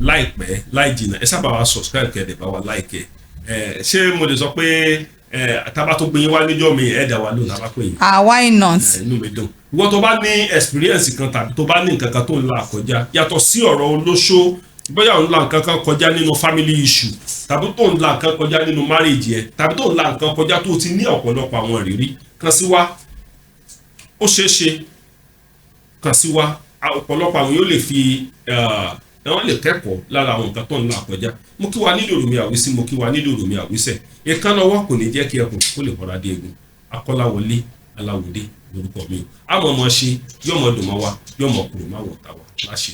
láìpẹ́ láì jìnnà. Ẹ sábà wa subscribe, kẹ́ ẹ dẹ̀ bá wa like ẹ. Ṣé mo lè sọ pé ẹ tábà tó gbé yín wá níjọ́ mi, ẹ dà wá lóhùn tábà pè yín? Ah, why not? Inú mi dùn. Ìwọ tó bá ní experience kan tàbí tó bá ní nǹkan kan tó ń là kọjá yàtọ̀ sí ọ̀rọ̀ olóṣó, bóyá ò ń la nǹkan kan kọjá nínú family issue, tàbí tó ń la nǹkan kọjá nínú marriage yẹ, tàbí tó ń la nǹkan kọjá, tó ti ní ọ̀pọ̀lọpọ̀ àwọn ìrírí, kan sí wa. Ó ṣeé ṣe, kàn sí wa. Ọ̀pọ̀lọpọ̀ àwọn yóò lè fi wọ́n lè kẹ́kọ̀ọ́ lára àwọn nǹkan tó ń là kọjá. Mo kí wa nílò òrùmí àwísí, mo kí wa nílò òrùmí àwísẹ̀. Ìkànnì ọwọ́ kò ní jẹ́ kí ẹkùn kó lè kọ́ra dé egun. Akọ́láwọlé Aláwòdé lórúkọ mi. Àmọ́ ọmọ ṣe yọmọ dùn mọ́ wa, yọmọ kúrò má wọ̀ tá wa láṣẹ.